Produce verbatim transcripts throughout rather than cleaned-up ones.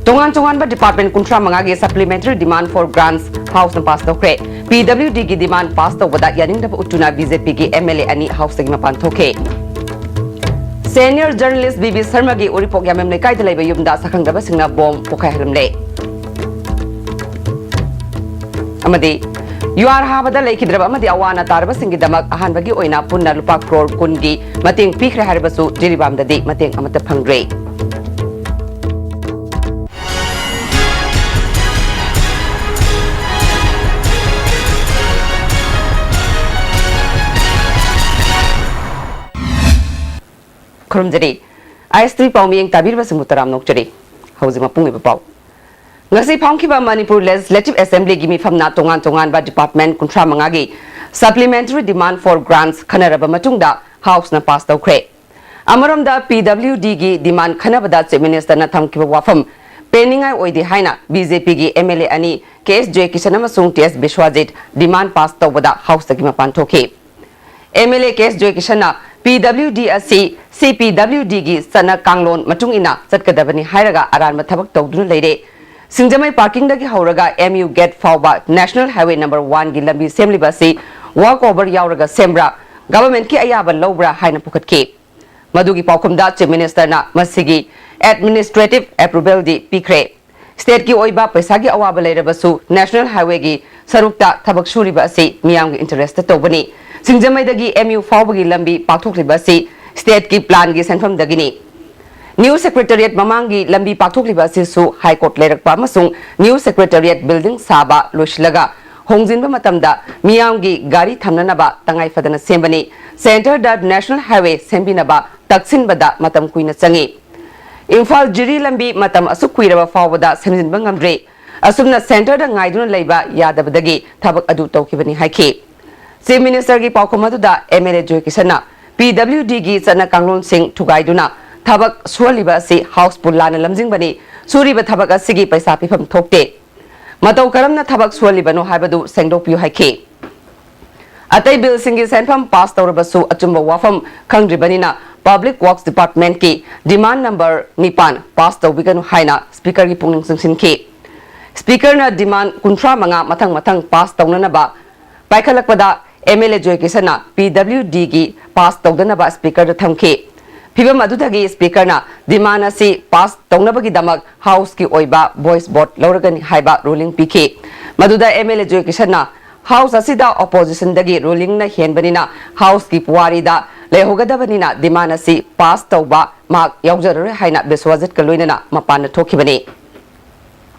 ꯇꯣꯉꯥꯟ ꯇꯣꯉꯥꯟꯕ department ꯀꯨꯟꯊ꯭ꯔꯥ ꯃꯉꯥꯒꯤ supplementary demand for grants House ꯅ pass ꯇꯧꯈ꯭ꯔꯦ꯫ P W D ꯒꯤ demand pass ꯇꯧꯕꯗ ꯌꯥꯅꯤꯡꯗꯕ ꯎꯠꯇꯨꯅ B J P ꯒꯤ M L A ꯑꯅꯤ House ꯇꯒꯤ ꯃꯄꯥꯟ ꯊꯣꯛꯈꯤ꯫ Senior journalist B B ꯁꯔꯃꯒꯤ ꯎꯔꯤꯄꯣꯛ ꯌꯥꯏꯃꯦꯝ ꯂꯩꯀꯥꯏꯗ ꯂꯩꯕ ꯌꯨꯝꯗ ꯁꯛꯈꯪꯗꯕꯁꯤꯡꯅ ꯕꯣꯝ ꯄꯣꯈꯥꯏꯍꯜꯂꯝꯂꯦ꯫ ꯑꯃꯗꯤ ꯌꯨꯍꯥꯔ ꯍꯥꯕꯗ ꯂꯩꯈꯤꯗ꯭ꯔꯕ ꯑꯃꯗꯤ ꯑꯋꯥ ꯑꯅꯥ ꯇꯥꯔꯕꯁꯤꯡꯒꯤꯗꯃꯛ ꯑꯍꯥꯟꯕꯒꯤ ꯑꯣꯏꯅ ꯄꯨꯟꯅ ꯂꯨꯄꯥ ꯀ꯭ꯔꯣꯔ ꯀꯨꯟꯒꯤ ꯃꯇꯦꯡ ꯄꯤꯈ꯭ꯔꯦ ꯍꯥꯏꯔꯕꯁꯨ ꯖꯤꯔꯤꯕꯥꯝꯗꯗꯤ ꯃꯇꯦꯡ ꯑꯃꯠꯇ ꯐꯪꯗ꯭ꯔꯤ꯫ ꯈꯨꯔꯨꯝꯖꯔꯤ꯫ ꯑꯥꯏ ꯑꯦꯁ ꯇꯤ ꯄꯥꯎꯃꯤꯌꯦꯡ ꯇꯥꯕꯤꯔꯤꯕꯁꯤꯡꯕꯨ ꯇꯔꯥꯝꯅ ꯑꯣꯛꯆꯔꯤ꯫ ꯍꯧꯖꯤꯛ ꯃꯄꯨꯡ ꯑꯣꯏꯕ ꯄꯥꯎ꯫ ꯉꯁꯤ ꯐꯝꯈꯤꯕ ꯃꯅꯤꯄꯨꯔ Legislative Assembly ꯒꯤ ꯃꯤꯐꯝꯅ ꯇꯣꯉꯥꯟ ꯇꯣꯉꯥꯟꯕ department ꯀꯨꯟꯊ꯭ꯔꯥ ꯃꯉꯥꯒꯤ supplementary demand for grants ꯈꯟꯅꯔꯕ ꯃꯇꯨꯡꯗ House ꯅ pass ꯇꯧꯈ꯭ꯔꯦ꯫ ꯑꯃꯔꯣꯝꯗ P W D ꯒꯤ demand ꯈꯟꯅꯕꯗ Chief Minister ꯅ ꯊꯝꯈꯤꯕ ꯋꯥꯐꯝ ꯄꯦꯟꯅꯤꯡꯉꯥꯏ ꯑꯣꯏꯗꯦ ꯍꯥꯏꯅ B J P ꯒꯤ M L A ꯑꯅꯤ K S ꯖꯣꯏꯀꯤꯁꯟ ꯑꯃꯁꯨꯡ T S ꯕꯤꯁ꯭ꯋꯥꯖꯤꯠ demand pass ꯇꯧꯕꯗ House ꯇꯒꯤ ꯃꯄꯥꯟ ꯊꯣꯛꯈꯤ꯫ M L A K S ꯖꯣꯏꯀꯤꯁꯟꯅ P W D ꯑꯁꯤ C P W D ꯒꯤ ꯆꯠꯅ ꯀꯥꯡꯂꯣꯟ ꯃꯇꯨꯡ ꯏꯟꯅ ꯆꯠꯀꯗꯕꯅꯤ ꯍꯥꯏꯔꯒ ꯑꯔꯥꯟꯕ ꯊꯕꯛ ꯇꯧꯗꯨꯅ ꯂꯩꯔꯦ꯫ ꯁꯤꯡꯖꯃꯩ parking ꯗꯒꯤ ꯍꯧꯔꯒ M U gate ꯐꯥꯎꯕ National Highway number one ꯒꯤ ꯂꯝꯕꯤ ꯁꯦꯝꯂꯤꯕ ꯑꯁꯤ work over ꯌꯥꯎꯔꯒ ꯁꯦꯝꯕ꯭ꯔꯥ, government ꯀꯤ ꯑꯌꯥꯕ ꯂꯧꯕ꯭ꯔꯥ ꯍꯥꯏꯅ ꯄꯨꯈꯠꯈꯤ꯫ ꯃꯗꯨꯒꯤ ꯄꯥꯎꯈꯨꯝꯗ Chief Minister ꯅ ꯃꯁꯤꯒꯤ administrative approval ꯗꯤ ꯄꯤꯈ꯭ꯔꯦ꯫ State ꯀꯤ ꯑꯣꯏꯕ ꯄꯩꯁꯥꯒꯤ ꯑꯋꯥꯕ ꯂꯩꯔꯕꯁꯨ National Highway ꯒꯤ ꯁꯔꯨꯛꯇ ꯊꯕꯛ ꯁꯨꯔꯤꯕ ꯑꯁꯤ ꯃꯤꯌꯥꯝꯒꯤ interest ꯇ ꯇꯧꯕꯅꯤ꯫ ꯁꯤꯡꯖꯃꯩꯗꯒꯤ M U ꯐꯥꯎꯕꯒꯤ ꯂꯝꯕꯤ ꯄꯥꯛꯊꯣꯛꯂꯤꯕ ꯑꯁꯤ state ꯀꯤ plan ꯒꯤ ꯁꯦꯟꯐꯝꯗꯒꯤꯅꯤ꯫ New Secretariat ꯃꯃꯥꯡꯒꯤ ꯂꯝꯕꯤ ꯄꯥꯛꯊꯣꯛꯂꯤꯕ ꯑꯁꯤꯁꯨ High Court ꯂꯩꯔꯛꯄ ꯑꯃꯁꯨꯡ New Secretariat building ꯁꯥꯕ ꯂꯣꯏꯁꯤꯜꯂꯒ ꯍꯣꯡꯖꯤꯟꯕ ꯃꯇꯝꯗ ꯃꯤꯌꯥꯝꯒꯤ ꯒꯥꯔꯤ ꯊꯝꯅꯅꯕ ꯇꯉꯥꯏ ꯐꯗꯅ ꯁꯦꯝꯕꯅꯤ꯫ Centre ꯗ National Highway ꯁꯦꯝꯕꯤꯅꯕ ꯇꯛꯁꯤꯟꯕꯗ ꯃꯇꯝ ꯀꯨꯏꯅ ꯆꯪꯏ꯫ ꯏꯝꯐꯥꯜ ꯖꯤꯔꯤ ꯂꯝꯕꯤ ꯃꯇꯝ ꯑꯁꯨꯛ ꯀꯨꯏꯔꯕ ꯐꯥꯎꯕꯗ ꯁꯦꯝꯖꯤꯟꯕ ꯉꯝꯗ꯭ꯔꯤ꯫ ꯑꯁꯨꯝꯅ centre ꯗ ꯉꯥꯏꯗꯨꯅ ꯂꯩꯕ ꯌꯥꯗꯕꯗꯒꯤ ꯊꯕꯛ ꯑꯗꯨ ꯇꯧꯈꯤꯕꯅꯤ ꯍꯥꯏꯈꯤ꯫ Chief Minister ꯒꯤ ꯄꯥꯎꯈꯨꯝ ꯑꯗꯨꯗ M L A ꯖꯣꯏꯀꯤꯁꯟꯅ P W D ꯒꯤ ꯆꯠꯅ ꯀꯥꯡꯂꯣꯟꯁꯤꯡ ꯊꯨꯒꯥꯏꯗꯨꯅ ꯊꯕꯛ ꯁꯨꯍꯜꯂꯤꯕ ꯑꯁꯤ House ꯄꯨ ꯂꯥꯟꯅ ꯂꯝꯖꯤꯡꯕꯅꯤ꯫ ꯁꯨꯔꯤꯕ ꯊꯕꯛ ꯑꯁꯤꯒꯤ ꯄꯩꯁꯥ ꯄꯤꯐꯝ ꯊꯣꯛꯇꯦ꯫ ꯃꯇꯧ ꯀꯔꯝꯅ ꯊꯕꯛ ꯁꯨꯍꯜꯂꯤꯕꯅꯣ ꯍꯥꯏꯕꯗꯨ ꯁꯦꯡꯗꯣꯛꯄꯤꯌꯨ ꯍꯥꯏꯈꯤ꯫ ꯑꯇꯩ bill ꯁꯤꯡꯒꯤ ꯁꯦꯟꯐꯝ pass ꯇꯧꯔꯕꯁꯨ ꯑꯆꯨꯝꯕ ꯋꯥꯐꯝ ꯈꯪꯗ꯭ꯔꯤꯕꯅꯤꯅ Public Works Departmentꯀꯤ demand number ꯅꯤꯄꯥꯟ pass ꯇꯧꯕꯤꯒꯅꯨ ꯍꯥꯏꯅ Speakerꯒꯤ ꯄꯨꯛꯅꯤꯡ ꯆꯤꯡꯁꯤꯟꯈꯤ꯫ Speakerꯅ demand ꯀꯨꯟꯊ꯭ꯔꯥ ꯃꯉꯥ ꯃꯊꯪ ꯃꯊꯪ pass ꯇꯧꯅꯅꯕ ꯄꯥꯏꯈꯠꯂꯛꯄꯗ MLA ꯖꯣꯏꯀꯤꯁꯟꯅ PWDꯒꯤ pass ꯇꯧꯗꯅꯕ Speakerꯗ ꯊꯝꯈꯤ꯫ ꯐꯤꯚꯝ ꯑꯗꯨꯗꯒꯤ Speakerꯅ demand ꯑꯁꯤ pass ꯇꯧꯅꯕꯒꯤꯗꯃꯛ Houseꯀꯤ ꯑꯣꯏꯕ voice vote ꯂꯧꯔꯒꯅꯤ ꯍꯥꯏꯕ ruling ꯄꯤꯈꯤ꯫ ꯃꯗꯨꯗ MLA ꯖꯣꯏꯀꯤꯁꯟꯅ House ꯑꯁꯤꯗ oppositionꯗꯒꯤ rulingꯅ ꯍꯦꯟꯕꯅꯤꯅ Houseꯀꯤ ꯄꯨꯋꯥꯔꯤꯗ ꯂꯩꯍꯧꯒꯗꯕꯅꯤꯅ demand ꯑꯁꯤ pass ꯇꯧꯕ ꯃꯍꯥꯛ ꯌꯥꯎꯖꯔꯔꯣꯏ ꯍꯥꯏꯅ ꯕꯤꯁ꯭ꯋꯖꯤꯠꯀ ꯂꯣꯏꯅꯅ ꯃꯄꯥꯟꯗ ꯊꯣꯛꯈꯤꯕꯅꯤ꯫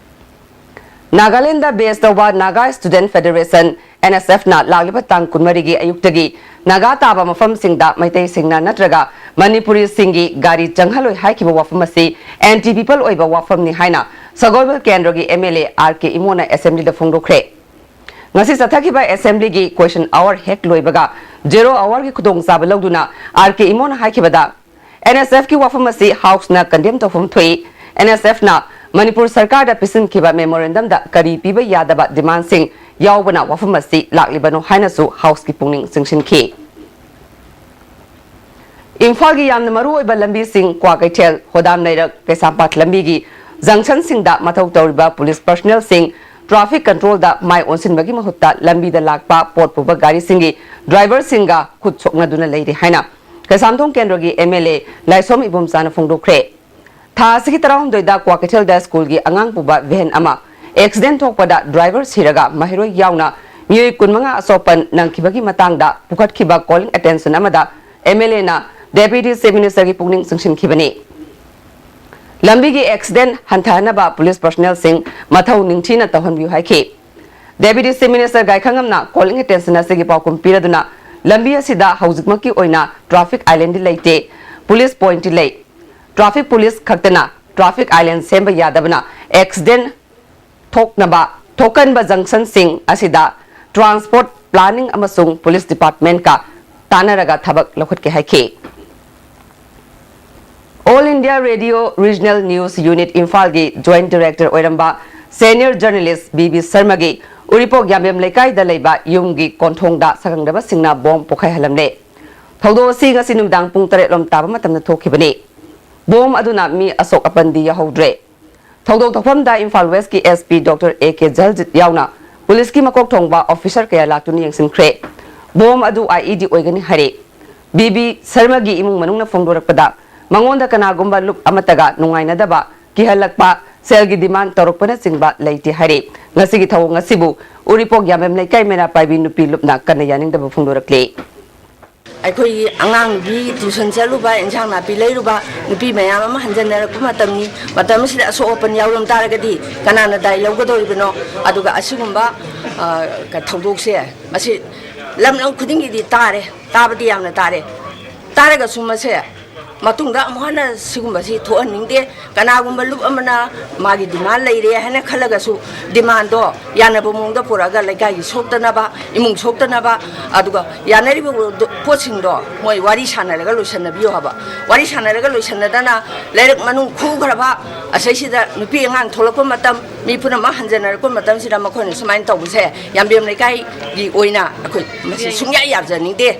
ꯅꯥꯒꯥꯂꯦꯟꯗ base ꯇꯧꯕ Naga Student Federation, NSFꯅ ꯂꯥꯛꯂꯤꯕ ꯇꯥꯡ ꯀꯨꯟꯃꯔꯤꯒꯤ ꯑꯌꯨꯛꯇꯒꯤ ꯅꯥꯒꯥ ꯇꯥꯕ ꯃꯐꯝꯁꯤꯡꯗ ꯃꯩꯇꯩꯁꯤꯡꯅ ꯅꯠꯇ꯭ꯔꯒ ꯃꯅꯤꯄꯨꯔꯤꯁꯤꯡꯒꯤ ꯒꯥꯔꯤ ꯆꯪꯍꯜꯂꯣꯏ ꯍꯥꯏꯈꯤꯕ ꯋꯥꯐꯝ ꯑꯁꯤ anti people ꯑꯣꯏꯕ ꯋꯥꯐꯝꯅꯤ ꯍꯥꯏꯅ ꯁꯒꯣꯜꯕꯜ ꯀꯦꯟꯗ꯭ꯔꯒꯤ MLA R K ꯏꯃꯣꯅ assemblyꯗ ꯐꯣꯡꯗꯣꯛꯈ꯭ꯔꯦ꯫ ꯉꯁꯤ ꯆꯠꯊꯈꯤꯕ assemblyꯒꯤ question hour ꯍꯦꯛ ꯂꯣꯏꯕꯒ zero hourꯒꯤ ꯈꯨꯗꯣꯡꯆꯥꯕ ꯂꯧꯗꯨꯅ R K ꯏꯃꯣꯅ ꯍꯥꯏꯈꯤꯕꯗ, NSFꯀꯤ ꯋꯥꯐꯝ ꯑꯁꯤ Houseꯅ condemn ꯇꯧꯐꯝ ꯊꯣꯛꯏ꯫ NSFꯅ ꯃꯅꯤꯄꯨꯔ ꯁꯔꯀꯥꯔꯗ ꯄꯤꯁꯤꯟꯈꯤꯕ memorandumꯗ ꯀꯔꯤ ꯄꯤꯕ ꯌꯥꯗꯕ demandꯁꯤꯡ ꯌꯥꯎꯕꯅ ꯋꯥꯐꯝ ꯑꯁꯤ ꯂꯥꯛꯂꯤꯕꯅꯣ ꯍꯥꯏꯅꯁꯨ Houseꯀꯤ ꯄꯨꯛꯅꯤꯡ ꯆꯤꯡꯁꯤꯟꯈꯤ꯫ ꯏꯝꯐꯥꯜꯒꯤ ꯌꯥꯝꯅ ꯃꯔꯨꯑꯣꯏꯕ ꯂꯝꯕꯤꯁꯤꯡ ꯀ꯭ꯋꯥꯀꯩꯊꯦꯜ, ꯍꯣꯗꯥꯝ ꯂꯩꯔꯛ, ꯀꯩꯁꯥꯝꯄꯥꯠ ꯂꯝꯕꯤꯒꯤ junctionꯁꯤꯡꯗ ꯃꯊꯧ ꯇꯧꯔꯤꯕ police personnelꯁꯤꯡ traffic controlꯗ ꯃꯥꯏ ꯑꯣꯟꯁꯤꯟꯕꯒꯤ ꯃꯍꯨꯠꯇ ꯂꯝꯕꯤꯗ ꯂꯥꯛꯄ ꯄꯣꯠ ꯄꯨꯕ ꯒꯥꯔꯤꯁꯤꯡꯒꯤ driverꯁꯤꯡꯒ ꯈꯨꯠ ꯁꯣꯛꯅꯗꯨꯅ ꯂꯩꯔꯤ ꯍꯥꯏꯅ ꯀꯩꯁꯥꯝꯊꯣꯡ ꯀꯦꯟꯗ꯭ꯔꯒꯤ MLA ꯂꯥꯏꯁꯣꯝ ꯏꯕꯣꯝꯆꯥꯅ ꯐꯣꯡꯗꯣꯛꯈ꯭ꯔꯦ꯫ ꯊꯥ ꯑꯁꯤꯒꯤ ꯇꯔꯥꯍꯨꯝꯗꯣꯏꯗ ꯀ꯭ꯋꯥꯀꯩꯊꯦꯜꯗ ꯁ꯭ꯀꯨꯜꯒꯤ ꯑꯉꯥꯡ ꯄꯨꯕ van ꯑꯃ accident ꯊꯣꯛꯄꯗ driver ꯁꯤꯔꯒ ꯃꯍꯩꯔꯣꯏ ꯌꯥꯎꯅ ꯃꯤꯑꯣꯏ ꯀꯨꯟꯃꯉꯥ ꯑꯁꯣꯛꯄ ꯅꯪꯈꯤꯕꯒꯤ ꯃꯇꯥꯡꯗ ꯄꯨꯈꯠꯈꯤꯕ calling attention ꯑꯃꯗ MLAꯅ Deputy Chief Ministerꯒꯤ ꯄꯨꯛꯅꯤꯡ ꯆꯤꯡꯁꯤꯟꯈꯤꯕꯅꯤ꯫ ꯂꯝꯕꯤꯒꯤ accident ꯍꯟꯊꯍꯟꯅꯕ police personnelꯁꯤꯡ ꯃꯊꯧ ꯅꯤꯡꯊꯤꯅ ꯇꯧꯍꯟꯕꯤꯌꯨ ꯍꯥꯏꯈꯤ꯫ Deputy Chief Minister ꯒꯥꯏꯈꯪꯉꯝꯅ calling attention ꯑꯁꯤꯒꯤ ꯄꯥꯎꯈꯨꯝ ꯄꯤꯔꯗꯨꯅ, ꯂꯝꯕꯤ ꯑꯁꯤꯗ ꯍꯧꯖꯤꯛꯃꯛꯀꯤ ꯑꯣꯏꯅ traffic islandꯗꯤ ꯂꯩꯇꯦ, police pointꯇꯤ ꯂꯩ꯫ Traffic police ꯈꯛꯇꯅ traffic island ꯁꯦꯝꯕ ꯌꯥꯗꯕꯅ accident ꯊꯣꯛꯅꯕ ꯊꯣꯛꯀꯟꯕ junctionꯁꯤꯡ ꯑꯁꯤꯗ transport planning ꯑꯃꯁꯨꯡ police departmentꯀ ꯇꯥꯟꯅꯔꯒ ꯊꯕꯛ ꯂꯧꯈꯠꯀꯦ ꯍꯥꯏꯈꯤ꯫ All India Radio Regional News Unit ꯏꯝꯐꯥꯜꯒꯤ Joint Director ꯑꯣꯏꯔꯝꯕ senior journalist B B ꯁꯔꯃꯒꯤ ꯎꯔꯤꯄꯣꯛ ꯌꯥꯝꯕꯦꯝ ꯂꯩꯀꯥꯏꯗ ꯂꯩꯕ ꯌꯨꯝꯒꯤ ꯀꯣꯟꯊꯣꯡꯗ ꯁꯛꯈꯪꯗꯕꯁꯤꯡꯅ bomb ꯄꯣꯈꯥꯏꯍꯜꯂꯝꯂꯦ꯫ ꯊꯧꯗꯣꯛ ꯑꯁꯤ ꯉꯁꯤ ꯅꯨꯃꯤꯗꯥꯡ ꯄꯨꯡ ꯇꯔꯦꯠ ꯂꯣꯝ ꯇꯥꯕ ꯃꯇꯝꯗ ꯊꯣꯛꯈꯤꯕꯅꯤ꯫ ꯕꯣꯝ ꯑꯗꯨꯅ ꯃꯤ ꯑꯁꯣꯛ ꯑꯄꯟꯗꯤ ꯌꯥꯎꯍꯧꯗ꯭ꯔꯦ꯫ ꯊꯧꯗꯣꯛ ꯊꯣꯛꯐꯝꯗ ꯏꯝꯐꯥꯜ ꯋꯦꯁꯀꯤ S P doctor A K ꯖꯜꯖꯤꯠ ꯌꯥꯎꯅ ꯄꯨꯂꯤꯁꯀꯤ ꯃꯀꯣꯛ ꯊꯣꯡꯕ ꯑꯣꯐꯤꯁꯔ ꯀꯌꯥ ꯂꯥꯛꯇꯨꯅ ꯌꯦꯡꯁꯤꯟꯈ꯭ꯔꯦ꯫ ꯕꯣꯝ ꯑꯗꯨ ꯑꯥꯏ ꯏ ꯗꯤ ꯑꯣꯏꯒꯅꯤ ꯍꯥꯏꯔꯦ꯫ ꯕꯤ ꯕꯤ ꯁꯔꯃꯒꯤ ꯏꯃꯨꯡ ꯃꯅꯨꯡꯅ ꯐꯣꯡꯗꯣꯔꯛꯄꯗ, ꯃꯉꯣꯟꯗ ꯀꯅꯥꯒꯨꯝꯕ ꯂꯨꯞ ꯑꯃꯠꯇꯒ ꯅꯨꯡꯉꯥꯏꯅꯗꯕ, ꯀꯤꯍꯜꯂꯛꯄ, ꯁꯦꯜꯒꯤ ꯗꯤꯃꯥꯟ ꯇꯧꯔꯛꯄꯅꯆꯤꯡꯕ ꯂꯩꯇꯦ ꯍꯥꯏꯔꯦ꯫ ꯉꯁꯤꯒꯤ ꯊꯧꯑꯣꯡ ꯑꯁꯤꯕꯨ ꯎꯔꯤꯄꯣꯛ ꯌꯥꯝꯕꯦꯝ ꯂꯩꯀꯥꯏ ꯃꯩꯔꯥ ꯄꯥꯏꯕꯤ ꯅꯨꯄꯤ ꯂꯨꯞꯅ ꯀꯟꯅ ꯌꯥꯅꯤꯡꯗꯕ ꯐꯣꯡꯗꯣꯔꯛꯂꯤ꯫ ꯑꯩꯈꯣꯏꯒꯤ ꯑꯉꯥꯡꯒꯤ ꯇ꯭ꯌꯨꯁꯟ ꯆꯠꯂꯨꯕ, ꯏꯟꯁꯥꯡ ꯅꯥꯄꯤ ꯂꯩꯔꯨꯕ, ꯅꯨꯄꯤ ꯃꯌꯥꯝ ꯑꯃ ꯍꯟꯖꯟꯅꯔꯛꯄ ꯃꯇꯝꯅꯤ꯫ ꯃꯇꯝ ꯑꯁꯤꯗ ꯑꯁꯣꯛ ꯑꯄꯟ ꯌꯥꯎꯔꯝ ꯇꯥꯔꯒꯗꯤ ꯀꯅꯥꯅ ꯗꯥꯏ ꯂꯧꯒꯗꯧꯔꯤꯕꯅꯣ? ꯑꯗꯨꯒ ꯑꯁꯤꯒꯨꯝꯕ, ꯑ, ꯊꯧꯗꯣꯛꯁꯦ, ꯃꯁꯤ ꯂꯝ ꯂꯝ ꯈꯨꯗꯤꯡꯒꯤꯗꯤ ꯇꯥꯔꯦ, ꯇꯥꯕꯗꯤ ꯌꯥꯝꯅ ꯇꯥꯔꯦ꯫ ꯇꯥꯔꯒꯁꯨ ꯃꯁꯦ ꯃꯇꯨꯡꯗ ꯑꯃꯨꯛ ꯍꯟꯅ ꯁꯤꯒꯨꯝꯕꯁꯤ ꯊꯣꯛꯍꯟꯅꯤꯡꯗꯦ꯫ ꯀꯅꯥꯒꯨꯝꯕ ꯂꯨꯞ ꯑꯃꯅ ꯃꯥꯒꯤ ꯗꯤꯃꯥꯟ ꯂꯩꯔꯦ ꯍꯥꯏꯅ ꯈꯜꯂꯒꯁꯨ, ꯗꯤꯃꯥꯟꯗꯣ ꯌꯥꯅꯕ ꯃꯑꯣꯡꯗ ꯄꯨꯔꯛꯑꯒ ꯂꯩꯀꯥꯏꯒꯤ ꯁꯣꯛꯇꯅꯕ, ꯏꯃꯨꯡ ꯁꯣꯛꯇꯅꯕ, ꯑꯗꯨꯒ ꯌꯥꯅꯔꯤꯕ ꯄꯣꯠꯁꯤꯡꯗꯣ ꯃꯣꯏ ꯋꯥꯔꯤ ꯁꯥꯟꯅꯔꯒ ꯂꯣꯏꯁꯟꯅꯕꯤꯌꯨ ꯍꯥꯏꯕ꯫ ꯋꯥꯔꯤ ꯁꯥꯟꯅꯔꯒ ꯂꯣꯏꯁꯟꯅꯗꯅ ꯂꯩꯔꯛ ꯃꯅꯨꯡ ꯈꯨꯈ꯭ꯔꯕ ꯑꯁꯩꯁꯤꯗ ꯅꯨꯄꯤ ꯑꯉꯥꯡ ꯊꯣꯛꯂꯛꯄ ꯃꯇꯝ, ꯃꯤ ꯄꯨꯝꯅꯃꯛ ꯍꯟꯖꯟꯅꯔꯛꯄ ꯃꯇꯝꯁꯤꯗ ꯃꯈꯣꯏꯅ ꯁꯨꯃꯥꯏꯅ ꯇꯧꯕꯁꯦ ꯌꯥꯝꯕꯦꯝ ꯂꯩꯀꯥꯏꯒꯤ ꯑꯣꯏꯅ ꯑꯩꯈꯣꯏ ꯃꯁꯤ ꯁꯨꯡꯌꯥ ꯌꯥꯖꯅꯤꯡꯗꯦ꯫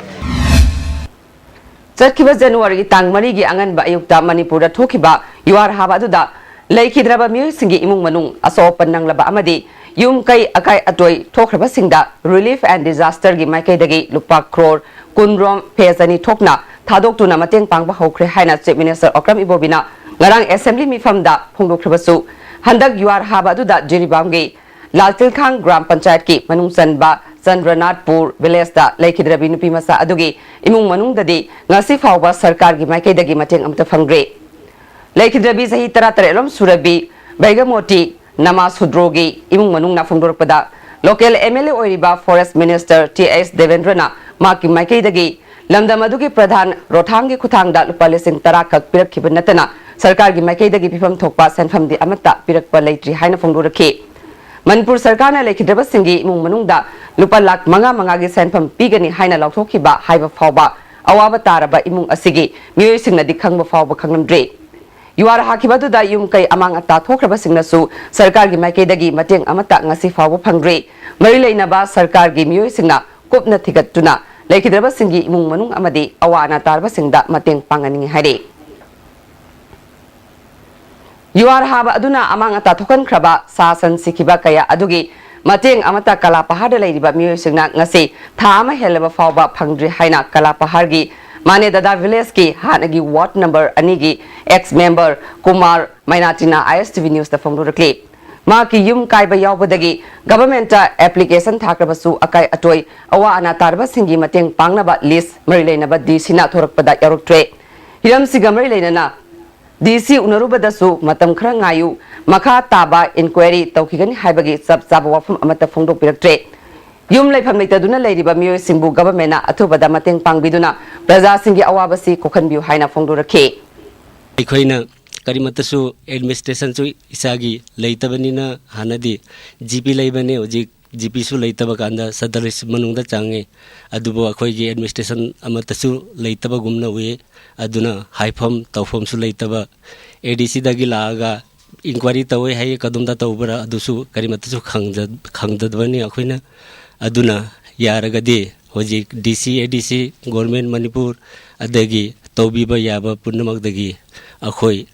ꯆꯠꯈꯤꯕ ꯖꯅꯋꯥꯔꯤꯒꯤ ꯇꯥꯡ ꯃꯔꯤꯒꯤ ꯑꯉꯟꯕ ꯑꯌꯨꯛꯇ ꯃꯅꯤꯄꯨꯔꯗ ꯊꯣꯛꯈꯤꯕ ꯌꯨꯍꯥꯔ ꯍꯥꯕ ꯑꯗꯨꯗ ꯂꯩꯈꯤꯗ꯭ꯔꯕ ꯃꯤꯑꯣꯏꯁꯤꯡꯒꯤ ꯏꯃꯨꯡ ꯃꯅꯨꯡ, ꯑꯁꯣꯛ ꯑꯄꯟ ꯅꯪꯂꯕ ꯑꯃꯗꯤ ꯌꯨꯝ ꯀꯩ ꯑꯀꯥꯏ ꯑꯇꯣꯏ ꯊꯣꯛꯈ꯭ꯔꯕꯁꯤꯡꯗ Relief and Disaster ꯒꯤ ꯃꯥꯏꯀꯩꯗꯒꯤ ꯂꯨꯄꯥ ꯀ꯭ꯔꯣꯔ ꯀꯨꯟ ꯔꯣꯝ ꯐꯦꯖ ꯑꯅꯤ ꯊꯣꯛꯅ ꯊꯥꯗꯣꯛꯇꯨꯅ ꯃꯇꯦꯡ ꯄꯥꯡꯕ ꯍꯧꯈ꯭ꯔꯦ ꯍꯥꯏꯅ Chief Minister ꯑꯣꯀ꯭ꯔꯝ ꯏꯕꯣꯕꯤꯅ ꯉꯔꯥꯡ Assembly ꯃꯤꯐꯝꯗ ꯐꯣꯡꯗꯣꯛꯈ꯭ꯔꯕꯁꯨ, ꯍꯟꯗꯛ ꯌꯨꯍꯥꯔ ꯍꯥꯕ ꯑꯗꯨꯗ ꯖꯤꯔꯤꯕꯥꯝꯒꯤ ꯂꯥꯜꯇꯤꯜꯈꯥꯡ ꯒ꯭ꯔꯥꯝ ꯄꯟꯆꯥꯌꯠꯀꯤ ꯃꯅꯨꯡ ꯆꯟꯕ ꯆꯟꯗ꯭ꯔꯅꯥꯊꯄꯨꯔ ꯚꯤꯂꯦꯖꯇ ꯂꯩꯈꯤꯗ꯭ꯔꯕꯤ ꯅꯨꯄꯤ ꯃꯆꯥ ꯑꯗꯨꯒꯤ ꯏꯃꯨꯡ ꯃꯅꯨꯡꯗꯗꯤ ꯉꯁꯤ ꯐꯥꯎꯕ ꯁꯔꯀꯥꯔꯒꯤ ꯃꯥꯏꯀꯩꯗꯒꯤ ꯃꯇꯦꯡ ꯑꯃꯠꯇ ꯐꯪꯗ꯭ꯔꯤ꯫ ꯂꯩꯈꯤꯗ꯭ꯔꯕꯤ ꯆꯍꯤ ꯇꯔꯥꯇꯔꯦꯠ ꯂꯣꯝ ꯁꯨꯔꯕꯤ ꯕꯩꯒꯃꯣꯇꯤ ꯅꯃꯥ ꯁꯨꯗ꯭ꯔꯣꯒꯤ ꯏꯃꯨꯡ ꯃꯅꯨꯡꯅ ꯐꯣꯡꯗꯣꯔꯛꯄꯗ, local M L A ꯑꯣꯏꯔꯤꯕ Forest Minister ꯇꯤ ꯑꯦꯁ ꯗꯦꯕꯦꯟꯗ꯭ꯔꯅ ꯃꯍꯥꯛꯀꯤ ꯃꯥꯏꯀꯩꯗꯒꯤ ꯂꯝꯗꯝ ꯑꯗꯨꯒꯤ ꯄ꯭ꯔꯙꯥꯟ ꯔꯣꯊꯥꯡꯒꯤ ꯈꯨꯠꯊꯥꯡꯗ ꯂꯨꯄꯥ ꯂꯤꯁꯤꯡ ꯇꯔꯥ ꯈꯛ ꯄꯤꯔꯛꯈꯤꯕ ꯅꯠꯇꯅ ꯁꯔꯀꯥꯔꯒꯤ ꯃꯥꯏꯀꯩꯗꯒꯤ ꯄꯤꯐꯝ ꯊꯣꯛꯄ ꯁꯦꯟꯐꯝꯗꯤ ꯑꯃꯠꯇ ꯄꯤꯔꯛꯄ ꯂꯩꯇ꯭ꯔꯤ ꯍꯥꯏꯅ ꯐꯣꯡꯗꯣꯔꯛꯈꯤ꯫ ꯃꯅꯤꯄꯨꯔ ꯁꯔꯀꯥꯔꯅ ꯂꯩꯈꯤꯗ꯭ꯔꯕꯁꯤꯡꯒꯤ ꯏꯃꯨꯡ ꯃꯅꯨꯡꯗ ꯂꯨꯄꯥ ꯂꯥꯈ ꯃꯉꯥ ꯃꯉꯥꯒꯤ ꯁꯦꯟꯐꯝ ꯄꯤꯒꯅꯤ ꯍꯥꯏꯅ ꯂꯥꯎꯊꯣꯛꯈꯤꯕ ꯍꯥꯏꯕ ꯐꯥꯎꯕ ꯑꯋꯥꯕ ꯇꯥꯔꯕ ꯏꯃꯨꯡ ꯑꯁꯤꯒꯤ ꯃꯤꯑꯣꯏꯁꯤꯡꯅꯗꯤ ꯈꯪꯕ ꯐꯥꯎꯕ ꯈꯪꯂꯝꯗ꯭ꯔꯤ꯫ ꯌꯨꯍꯥꯔ ꯍꯥꯈꯤꯕ ꯑꯗꯨꯗ ꯌꯨꯝ ꯀꯩ ꯑꯃꯥꯡ ꯑꯇꯥ ꯊꯣꯛꯈ꯭ꯔꯕꯁꯤꯡꯅꯁꯨ ꯁꯔꯀꯥꯔꯒꯤ ꯃꯥꯏꯀꯩꯗꯒꯤ ꯃꯇꯦꯡ ꯑꯃꯠꯇ ꯉꯁꯤ ꯐꯥꯎꯕ ꯐꯪꯗ꯭ꯔꯤ꯫ ꯃꯔꯤ ꯂꯩꯅꯕ ꯁꯔꯀꯥꯔꯒꯤ ꯃꯤꯑꯣꯏꯁꯤꯡꯅ ꯀꯨꯞꯅ ꯊꯤꯒꯠꯇꯨꯅ ꯂꯩꯈꯤꯗ꯭ꯔꯕꯁꯤꯡꯒꯤ ꯏꯃꯨꯡ ꯃꯅꯨꯡ ꯑꯃꯗꯤ ꯑꯋꯥ ꯑꯅꯥ ꯇꯥꯔꯕꯁꯤꯡꯗ ꯃꯇꯦꯡ ꯄꯥꯡꯍꯟꯅꯤꯡꯏ ꯍꯥꯏꯔꯤ꯫ ꯌꯨꯍꯥꯔ ꯍꯥꯕ ꯑꯗꯨꯅ ꯑꯃꯥꯡ ꯑꯇꯥ ꯊꯣꯛꯍꯟꯈ꯭ꯔꯕ ꯁꯥ ꯁꯟ ꯁꯤꯈꯤꯕ ꯀꯌꯥ ꯑꯗꯨꯒꯤ ꯃꯇꯦꯡ ꯑꯃꯠꯇ ꯀꯂꯥꯄꯍꯥꯔꯗ ꯂꯩꯔꯤꯕ ꯃꯤꯑꯣꯏꯁꯤꯡꯅ ꯉꯁꯤ ꯊꯥ ꯑꯃ ꯍꯦꯜꯂꯕ ꯐꯥꯎꯕ ꯐꯪꯗ꯭ꯔꯤ ꯍꯥꯏꯅ ꯀꯂꯥꯄꯍꯥꯔꯒꯤ ꯃꯥꯅꯦ ꯗꯥꯗꯥ ꯚꯤꯂꯦꯖꯀꯤ ꯍꯥꯟꯅꯒꯤ ꯋꯥꯔꯗ ꯅꯝꯕꯔ ꯑꯅꯤꯒꯤ ꯑꯦꯛꯁ ꯃꯦꯝꯕꯔ ꯀꯨꯃꯥꯔ ꯃꯩꯅꯥꯇꯤꯅ ISTV Newsꯇ ꯐꯣꯡꯗꯣꯔꯛꯂꯤ꯫ ꯃꯍꯥꯛꯀꯤ ꯌꯨꯝ ꯀꯥꯏꯕ ꯌꯥꯎꯕꯗꯒꯤ ꯒꯚꯔꯟꯃꯦꯟꯠꯇ ꯑꯦꯄ꯭ꯂꯤꯀꯦꯁꯟ ꯊꯥꯈ꯭ꯔꯕꯁꯨ ꯑꯀꯥꯏ ꯑꯇꯣꯏ ꯑꯋꯥ ꯑꯅꯥ ꯇꯥꯔꯕꯁꯤꯡꯒꯤ ꯃꯇꯦꯡ ꯄꯥꯡꯅꯕ ꯂꯤꯁ ꯃꯔꯤ ꯂꯩꯅꯕ DCꯅ ꯊꯣꯔꯛꯄꯗ ꯌꯥꯎꯔꯛꯇ꯭ꯔꯦ꯫ ꯍꯤꯔꯝꯁꯤꯒ ꯃꯔꯤ ꯂꯩꯅꯅ DC ꯎꯅꯔꯨꯕꯗꯁꯨ ꯃꯇꯝ ꯈꯔ ꯉꯥꯏꯌꯨ, ꯃꯈꯥ ꯇꯥꯕ ꯏꯟꯀ꯭ꯋꯥꯏꯔꯤ ꯇꯧꯈꯤꯒꯅꯤ ꯍꯥꯏꯕꯒꯤ ꯆꯞ ꯆꯥꯕ ꯋꯥꯐꯝ ꯑꯃꯠꯇ ꯐꯣꯡꯗꯣꯛꯄꯤꯔꯛꯇ꯭ꯔꯦ꯫ ꯌꯨꯝ ꯂꯩꯐꯝ ꯂꯩꯇꯗꯨꯅ ꯂꯩꯔꯤꯕ ꯃꯤꯑꯣꯏꯁꯤꯡꯕꯨ ꯒꯚꯔꯟꯃꯦꯟꯠꯅ ꯑꯊꯨꯕꯗ ꯃꯇꯦꯡ ꯄꯥꯡꯕꯤꯗꯨꯅ ꯄ꯭ꯔꯖꯥꯁꯤꯡꯒꯤ ꯑꯋꯥꯕꯁꯤ ꯀꯣꯛꯍꯟꯕꯤꯌꯨ ꯍꯥꯏꯅ ꯐꯣꯡꯗꯣꯔꯛꯈꯤ꯫ ꯑꯩꯈꯣꯏꯅ ꯀꯔꯤꯃꯠꯇꯁꯨ ꯑꯦꯗꯃꯤꯅꯤꯁꯇ꯭ꯔꯦꯁꯟꯁꯨ ꯏꯁꯥꯒꯤ ꯂꯩꯇꯕꯅꯤꯅ ꯍꯥꯟꯅꯗꯤ GP ꯂꯩꯕꯅꯦ, ꯍꯧꯖꯤꯛ GPꯁꯨ ꯂꯩꯇꯕ ꯀꯥꯟꯗ ꯁꯗꯔ ꯃꯅꯨꯡꯗ ꯆꯪꯉꯦ꯫ ꯑꯗꯨꯕꯨ ꯑꯩꯈꯣꯏꯒꯤ ꯑꯦꯗꯃꯤꯅꯤꯁꯇ꯭ꯔꯦꯁꯟ ꯑꯃꯠꯇꯁꯨ ꯂꯩꯇꯕꯒꯨꯝꯅ ꯎꯏ꯫ ꯑꯗꯨꯅ ꯍꯥꯏꯐꯝ ꯇꯧꯐꯝꯁꯨ ꯂꯩꯇꯕ, ADCꯗꯒꯤ ꯂꯥꯛꯑꯒ ꯏꯟꯀ꯭ꯋꯥꯏꯔꯤ ꯇꯧꯋꯦ ꯍꯥꯏꯌꯦ, ꯀꯗꯣꯝꯗ ꯇꯧꯕ꯭ꯔꯥ ꯑꯗꯨꯁꯨ ꯀꯔꯤꯃꯠꯇꯁꯨ ꯈꯪꯖ-, ꯈꯪꯗꯕꯅꯤ ꯑꯩꯈꯣꯏꯅ꯫ ꯑꯗꯨꯅ ꯌꯥꯔꯒꯗꯤ ꯍꯧꯖꯤꯛ DC, ADC, ꯒꯣꯔꯃꯦꯟ ꯃꯅꯤꯄꯨꯔ ꯑꯗꯒꯤ ꯇꯧꯕꯤꯕ ꯌꯥꯕ ꯄꯨꯝꯅꯃꯛꯇꯒꯤ ꯑꯩꯈꯣꯏ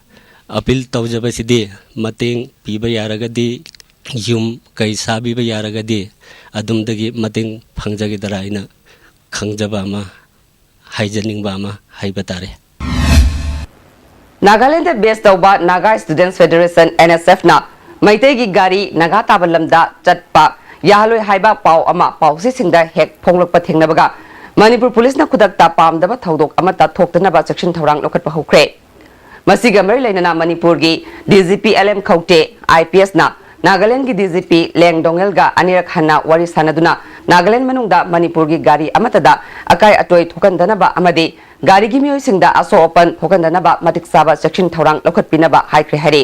ꯑꯄꯤꯜ ꯇꯧꯖꯕꯁꯤꯗꯤ ꯃꯇꯦꯡ ꯄꯤꯕ ꯌꯥꯔꯒꯗꯤ, ꯌꯨꯝ ꯀꯩ ꯁꯥꯕꯤꯕ ꯌꯥꯔꯒꯗꯤ ꯑꯗꯨꯝꯗꯒꯤ ꯃꯇꯦꯡ ꯐꯪꯖꯒꯗ꯭ꯔꯥ ꯍꯥꯏꯅ ꯈꯪꯖꯕ ꯑꯃ, ꯍꯥꯏꯖꯅꯤꯡꯕ ꯑꯃ ꯍꯥꯏꯕ ꯇꯥꯔꯦ꯫ ꯅꯥꯒꯥꯂꯦꯟꯗ ꯕꯦꯁ ꯇꯧꯕ ꯅꯥꯒꯥ ꯁ꯭ꯇꯨꯗꯦꯟꯠꯁ ꯐꯦꯗꯔꯦꯁꯟ, NSFꯅ ꯃꯩꯇꯩꯒꯤ ꯒꯥꯔꯤ ꯅꯥꯒꯥ ꯇꯥꯕ ꯂꯝꯗ ꯆꯠꯄ ꯌꯥꯍꯜꯂꯣꯏ ꯍꯥꯏꯕ ꯄꯥꯎ ꯑꯃ ꯄꯥꯎꯆꯦꯁꯤꯡꯗ ꯍꯦꯛ ꯐꯣꯡꯂꯛꯄ ꯊꯦꯡꯅꯕꯒ ꯃꯅꯤꯄꯨꯔ ꯄꯨꯂꯤꯁꯅ ꯈꯨꯗꯛꯇ ꯄꯥꯝꯗꯕ ꯊꯧꯗꯣꯛ ꯑꯃꯠꯇ ꯊꯣꯛꯇꯅꯕ ꯆꯦꯛꯁꯤꯟ ꯊꯧꯔꯥꯡ ꯂꯧꯈꯠꯄ ꯍꯧꯈ꯭ꯔꯦ꯫ ꯃꯁꯤꯒ ꯃꯔꯤ ꯂꯩꯅꯅ ꯃꯅꯤꯄꯨꯔꯒꯤ DGP LM ꯈꯧꯇꯦ, IPSꯅ ꯅꯥꯒꯥꯂꯦꯟꯗꯒꯤ DGP ꯂꯦꯡ ꯗꯣꯉꯦꯜꯒ ꯑꯅꯤꯔꯛ ꯍꯟꯅ ꯋꯥꯔꯤ ꯁꯥꯟꯅꯗꯨꯅ ꯅꯥꯒꯥꯂꯦꯟꯗ ꯃꯅꯨꯡꯗ ꯃꯅꯤꯄꯨꯔꯒꯤ ꯒꯥꯔꯤ ꯑꯃꯠꯇꯗ ꯑꯀꯥꯏ ꯑꯇꯣꯏ ꯊꯣꯛꯍꯟꯗꯅꯕ ꯑꯃꯗꯤ ꯒꯥꯔꯤꯒꯤ ꯃꯤꯑꯣꯏꯁꯤꯡꯗ ꯑꯁꯣꯛ ꯑꯄꯟ ꯊꯣꯛꯍꯟꯗꯅꯕ ꯃꯇꯤꯛ ꯆꯥꯕ ꯆꯦꯛꯁꯤꯟ ꯊꯧꯔꯥꯡ ꯂꯧꯈꯠꯄꯤꯅꯕ ꯍꯥꯏꯈ꯭ꯔꯦ ꯍꯥꯏꯔꯤ꯫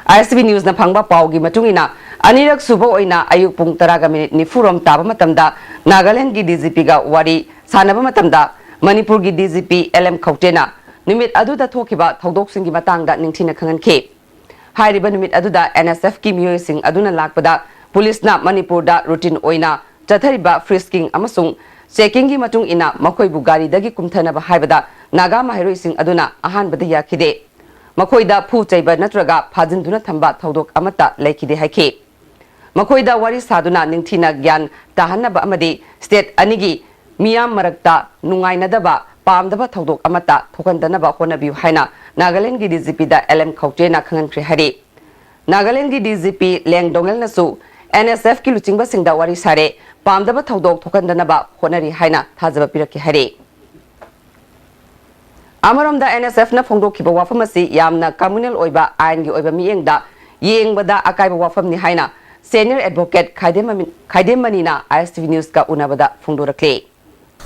ISTV Newsꯅ ꯐꯪꯕ ꯄꯥꯎꯒꯤ ꯃꯇꯨꯡ ꯏꯟꯅ, ꯑꯅꯤꯔꯛ ꯁꯨꯕ ꯑꯣꯏꯅ ꯑꯌꯨꯛ ꯄꯨꯡ ꯇꯔꯥꯒ ꯃꯤꯅꯤꯠ ꯅꯤꯐꯨ ꯔꯣꯝ ꯇꯥꯕ ꯃꯇꯝꯗ ꯅꯥꯒꯥꯂꯦꯟꯗꯒꯤ DGPꯒ ꯋꯥꯔꯤ ꯁꯥꯟꯅꯕ ꯃꯇꯝꯗ ꯃꯅꯤꯄꯨꯔꯒꯤ DGP LM ꯈꯧꯇꯦꯅ ꯅꯨꯃꯤꯠ ꯑꯗꯨꯗ ꯊꯣꯛꯈꯤꯕ ꯊꯧꯗꯣꯛꯁꯤꯡꯒꯤ ꯃꯇꯥꯡꯗ ꯅꯤꯡꯊꯤꯅ ꯈꯪꯍꯟꯈꯤ꯫ ꯍꯥꯏꯔꯤꯕ ꯅꯨꯃꯤꯠ ꯑꯗꯨꯗ NSFꯀꯤ ꯃꯤꯑꯣꯏꯁꯤꯡ ꯑꯗꯨꯅ ꯂꯥꯛꯄꯗ ꯄꯨꯂꯤꯁꯅ ꯃꯅꯤꯄꯨꯔꯗ ꯔꯨꯇꯤꯟ ꯑꯣꯏꯅ ꯆꯠꯊꯔꯤꯕ ꯐ꯭ꯔꯤꯁꯀꯤꯡ ꯑꯃꯁꯨꯡ ꯆꯦꯀꯤꯡꯒꯤ ꯃꯇꯨꯡ ꯏꯟꯅ ꯃꯈꯣꯏꯕꯨ ꯒꯥꯔꯤꯗꯒꯤ ꯀꯨꯝꯊꯅꯕ ꯍꯥꯏꯕꯗ ꯅꯥꯒꯥ ꯃꯍꯩꯔꯣꯏꯁꯤꯡ ꯑꯗꯨꯅ ꯑꯍꯥꯟꯕꯗ ꯌꯥꯈꯤꯗꯦ꯫ ꯃꯈꯣꯏꯗ ꯐꯨ ꯆꯩꯕ ꯅꯠꯇ꯭ꯔꯒ ꯐꯥꯖꯤꯟꯗꯨꯅ ꯊꯝꯕ ꯊꯧꯗꯣꯛ ꯑꯃꯠꯇ ꯂꯩꯈꯤꯗꯦ ꯍꯥꯏꯈꯤ꯫ ꯃꯈꯣꯏꯗ ꯋꯥꯔꯤ ꯁꯥꯗꯨꯅ ꯅꯤꯡꯊꯤꯅ ꯒ꯭ꯌꯥꯟ ꯇꯥꯍꯟꯅꯕ ꯑꯃꯗꯤ ꯁ꯭ꯇꯦꯠ ꯑꯅꯤꯒꯤ ꯃꯤꯌꯥꯝ ꯃꯔꯛꯇ ꯅꯨꯡꯉꯥꯏꯅꯗꯕ ꯄꯥꯝꯗꯕ ꯊꯧꯗꯣꯛ ꯑꯃꯠꯇ ꯊꯣꯛꯍꯟꯗꯅꯕ ꯍꯣꯠꯅꯕꯤꯌꯨ ꯍꯥꯏꯅ ꯅꯥꯒꯥꯂꯦꯟꯗꯒꯤ ꯗꯤ ꯖꯤ ꯄꯤꯗ ꯑꯦꯜ ꯑꯦꯝ ꯈꯧꯇꯦꯅ ꯈꯪꯍꯟꯈ꯭ꯔꯦ ꯍꯥꯏꯔꯤ꯫ ꯅꯥꯒꯥꯂꯦꯟꯗꯒꯤ ꯗꯤ ꯖꯤ ꯄꯤ ꯂꯦꯡ ꯗꯣꯡꯉꯦꯜꯅꯁꯨ ꯑꯦꯟ ꯑꯦꯁ ꯑꯦꯐꯀꯤ ꯂꯨꯆꯤꯡꯕꯁꯤꯡꯗ ꯋꯥꯔꯤ ꯁꯥꯔꯦ, ꯄꯥꯝꯗꯕ ꯊꯧꯗꯣꯛ ꯊꯣꯛꯍꯟꯗꯅꯕ ꯍꯣꯠꯅꯔꯤ ꯍꯥꯏꯅ ꯊꯥꯖꯕ ꯄꯤꯔꯛꯈꯤ ꯍꯥꯏꯔꯤ꯫ ꯑꯃꯔꯣꯝꯗ ꯑꯦꯟ ꯑꯦꯁ ꯑꯦꯐꯅ ꯐꯣꯡꯗꯣꯛꯈꯤꯕ ꯋꯥꯐꯝ ꯑꯁꯤ ꯌꯥꯝꯅ ꯀꯝꯃꯨꯅꯦꯜ ꯑꯣꯏꯕ, ꯑꯥꯏꯟꯒꯤ ꯑꯣꯏꯕ ꯃꯤꯠꯌꯦꯡꯗ ꯌꯦꯡꯕꯗ ꯑꯀꯥꯏꯕ ꯋꯥꯐꯝꯅꯤ ꯍꯥꯏꯅ ꯁꯦꯅꯤꯌꯔ ꯑꯦꯗꯚꯣꯀꯦꯠ ꯈꯥꯏꯗꯦꯝ ꯃꯅꯤꯅ ꯑꯥꯏ ꯑꯦꯁ ꯇꯤ ꯚꯤ ꯅ꯭ꯌꯨꯁꯀ ꯎꯅꯕꯗ ꯐꯣꯡꯗꯣꯔꯛꯂꯤ꯫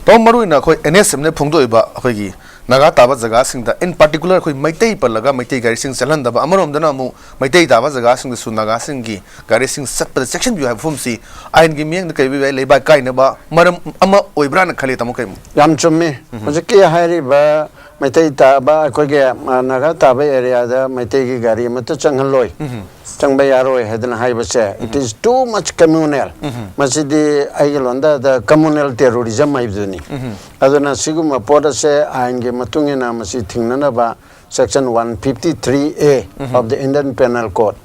ꯇꯥꯎ, ꯃꯔꯨꯑꯣꯏꯅ ꯑꯩꯈꯣꯏ ꯑꯦꯟ ꯑꯦꯁ ꯑꯦꯐꯅ ꯐꯣꯡꯗꯣꯛꯏꯕ ꯑꯩꯈꯣꯏꯒꯤ ꯅꯥꯒꯥ ꯇꯥꯕ ꯖꯒꯥꯁꯤꯡꯗ, in particular ꯑꯩꯈꯣꯏ ꯃꯩꯇꯩ ꯄꯜꯂꯒ ꯃꯩꯇꯩ ꯒꯥꯔꯤꯁꯤꯡ ꯆꯠꯍꯟꯗꯕ, ꯑꯃꯔꯣꯝꯗꯅ ꯑꯃꯨꯛ ꯃꯩꯇꯩ ꯇꯥꯕ ꯖꯒꯥꯁꯤꯡꯗꯁꯨ ꯅꯥꯒꯥꯁꯤꯡꯒꯤ ꯒꯥꯔꯤꯁꯤꯡ ꯆꯠꯄꯗ ꯆꯦꯛꯁꯤꯟꯕꯤꯌꯨ ꯍꯥꯏꯕ ꯋꯥꯐꯝꯁꯤ ꯑꯥꯏꯟꯒꯤ ꯃꯤꯠꯌꯦꯡꯗ ꯀꯩ ꯑꯣꯏꯕ ꯌꯥꯏ, ꯂꯩꯕꯥꯛ ꯀꯥꯏꯅꯕ ꯃꯔꯝ ꯑꯃ ꯑꯣꯏꯕ꯭ꯔꯥꯅ ꯈꯜꯂꯤ, ꯇꯥꯃꯣ? ꯀꯩ? ꯌꯥꯝ ꯆꯨꯝꯃꯤ꯫ ꯎꯝ꯫ ꯍꯧꯖꯤꯛꯀꯤ ꯍꯥꯏꯔꯤꯕ ꯃꯩꯇꯩ ꯇꯥꯕ, ꯑꯩꯈꯣꯏꯒꯤ, ꯑ, ꯅꯥꯒꯥ ꯇꯥꯕ ꯑꯦꯔꯤꯌꯥꯗ ꯃꯩꯇꯩꯒꯤ ꯒꯥꯔꯤ ꯑꯃꯠꯇ ꯆꯪꯍꯜꯂꯣꯏ, ꯎꯝ꯫ ꯆꯪꯕ ꯌꯥꯔꯣꯏ ꯍꯥꯏꯗꯅ ꯍꯥꯏꯕꯁꯦ, it is too much communal꯫ ꯎꯝ꯫ ꯃꯁꯤꯗꯤ ꯑꯩꯒꯤ ꯂꯣꯟꯗ communal terrorism ꯍꯥꯏꯕꯗꯨꯅꯤ꯫ ꯎꯝ꯫ ꯑꯗꯨꯅ ꯁꯤꯒꯨꯝꯕ ꯄꯣꯠ ꯑꯁꯦ ꯑꯥꯏꯟꯒꯤ ꯃꯇꯨꯡ ꯏꯟꯅ ꯃꯁꯤ ꯊꯤꯡꯅꯅꯕ section one fifty three A of the Indian Penal Code,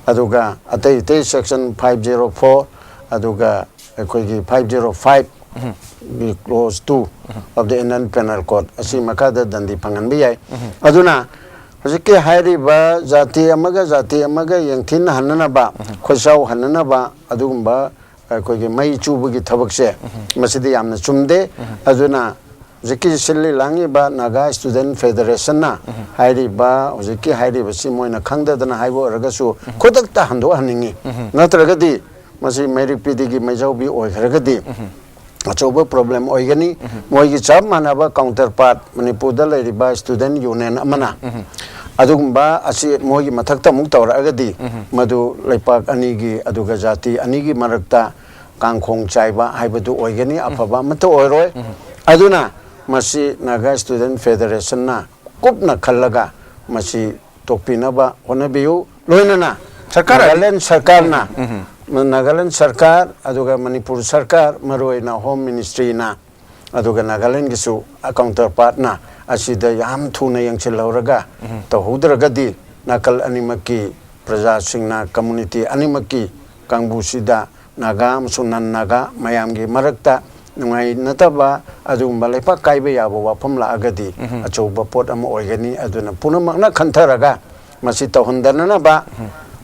ꯑꯗꯨꯒ ꯑꯇꯩ ꯑꯇꯩ section five zero four, ꯑꯗꯨꯒ ꯑꯩꯈꯣꯏꯒꯤ five zero five, clause two of the Indian Penal Code ꯑꯁꯤ ꯃꯈꯥꯗ ꯗꯟꯗꯤ ꯐꯪꯍꯟꯕ ꯌꯥꯏ꯫ ꯑꯗꯨꯅ ꯍꯧꯖꯤꯛꯀꯤ ꯍꯥꯏꯔꯤꯕ ꯖꯥꯇꯤ ꯑꯃꯒ ꯖꯥꯇꯤ ꯑꯃꯒ ꯌꯦꯡꯊꯤꯅꯍꯟꯅꯅꯕ, ꯈꯣꯏꯆꯥꯎꯍꯟꯅꯅꯕ ꯑꯗꯨꯒꯨꯝꯕ ꯑꯩꯈꯣꯏꯒꯤ ꯃꯩ ꯆꯨꯕꯒꯤ ꯊꯕꯛꯁꯦ, ꯃꯁꯤꯗꯤ ꯌꯥꯝꯅ ꯆꯨꯝꯗꯦ꯫ ꯑꯗꯨꯅ ꯍꯧꯖꯤꯛꯀꯤ ꯁꯤꯜꯂꯤ ꯂꯥꯡꯉꯤꯕ Naga Student Federation ꯅ ꯍꯥꯏꯔꯤꯕ, ꯍꯧꯖꯤꯛꯀꯤ ꯍꯥꯏꯔꯤꯕꯁꯤ ꯃꯣꯏꯅ ꯈꯪꯗꯗꯅ ꯍꯥꯏꯕ ꯑꯣꯏꯔꯒꯁꯨ ꯈꯨꯗꯛꯇ ꯍꯟꯗꯣꯛꯍꯟꯅꯤꯡꯉꯤ꯫ ꯅꯠꯇ꯭ꯔꯒꯗꯤ ꯃꯁꯤ ꯃꯩꯔꯤꯛ ꯄꯤꯗꯤꯒꯤ ꯃꯩꯖꯥꯎꯕꯤ ꯑꯣꯏꯈ꯭ꯔꯒꯗꯤ ꯑꯆꯧꯕ problem ꯑꯣꯏꯒꯅꯤ꯫ ꯃꯣꯏꯒꯤ ꯆꯞ ꯃꯥꯟꯅꯕ counterpart ꯃꯅꯤꯄꯨꯔꯗ ꯂꯩꯔꯤꯕ student union ꯑꯃꯅ ꯑꯗꯨꯒꯨꯝꯕ ꯑꯁꯤ ꯃꯣꯏꯒꯤ ꯃꯊꯛꯇ ꯑꯃꯨꯛ ꯇꯧꯔꯛꯑꯒꯗꯤ ꯃꯗꯨ ꯂꯩꯄꯥꯛ ꯑꯅꯤꯒꯤ ꯑꯗꯨꯒ ꯖꯥꯇꯤ ꯑꯅꯤꯒꯤ ꯃꯔꯛꯇ ꯀꯥꯡꯈꯣꯡ ꯆꯥꯏꯕ ꯍꯥꯏꯕꯗꯨ ꯑꯣꯏꯒꯅꯤ, ꯑꯐꯕ ꯑꯃꯠꯇ ꯑꯣꯏꯔꯣꯏ꯫ ꯑꯗꯨꯅ ꯃꯁꯤ Naga Student Federation ꯅ ꯀꯨꯞꯅ ꯈꯜꯂꯒ ꯃꯁꯤ ꯇꯣꯛꯄꯤꯅꯕ ꯍꯣꯠꯅꯕꯤꯌꯨ꯫ ꯂꯣꯏꯅꯅ ꯁꯔꯀꯥꯔ ꯑꯗꯤ- ꯅꯥꯒꯥꯂꯦꯟ ꯁꯔꯀꯥꯔꯅ ꯅꯥꯒꯥꯂꯦꯟ ꯁꯔꯀꯥꯔ ꯑꯗꯨꯒ ꯃꯅꯤꯄꯨꯔ ꯁꯔꯀꯥꯔ, ꯃꯔꯨꯑꯣꯏꯅ ꯍꯣꯝ ꯃꯤꯅꯤꯁꯇ꯭ꯔꯤꯅ ꯑꯗꯨꯒ ꯅꯥꯒꯥꯂꯦꯟꯒꯤꯁꯨ ꯀꯥꯎꯟꯇꯔ ꯄꯥꯔꯠꯅ ꯑꯁꯤꯗ ꯌꯥꯝ ꯊꯨꯅ ꯌꯦꯡꯁꯤꯜꯍꯧꯔꯒ ꯇꯧꯍꯧꯗ꯭ꯔꯒꯗꯤ ꯅꯥꯀꯜ ꯑꯅꯤꯃꯛꯀꯤ ꯄ꯭ꯔꯖꯥꯁꯤꯡꯅ, ꯀꯝꯃꯨꯅꯤꯇꯤ ꯑꯅꯤꯃꯛꯀꯤ ꯀꯥꯡꯕꯨꯁꯤꯗ ꯅꯥꯒꯥ ꯑꯃꯁꯨꯡ ꯅꯟ ꯅꯥꯒꯥ ꯃꯌꯥꯝꯒꯤ ꯃꯔꯛꯇ ꯅꯨꯡꯉꯥꯏꯅꯗꯕ ꯑꯗꯨꯒꯨꯝꯕ ꯂꯩꯄꯥꯛ ꯀꯥꯏꯕ ꯌꯥꯕ ꯋꯥꯐꯝ ꯂꯥꯛꯑꯒꯗꯤ ꯑꯆꯧꯕ ꯄꯣꯠ ꯑꯃ ꯑꯣꯏꯒꯅꯤ꯫ ꯑꯗꯨꯅ ꯄꯨꯝꯅꯃꯛꯅ ꯈꯟꯊꯔꯒ ꯃꯁꯤ ꯇꯧꯍꯟꯗꯅꯅꯕ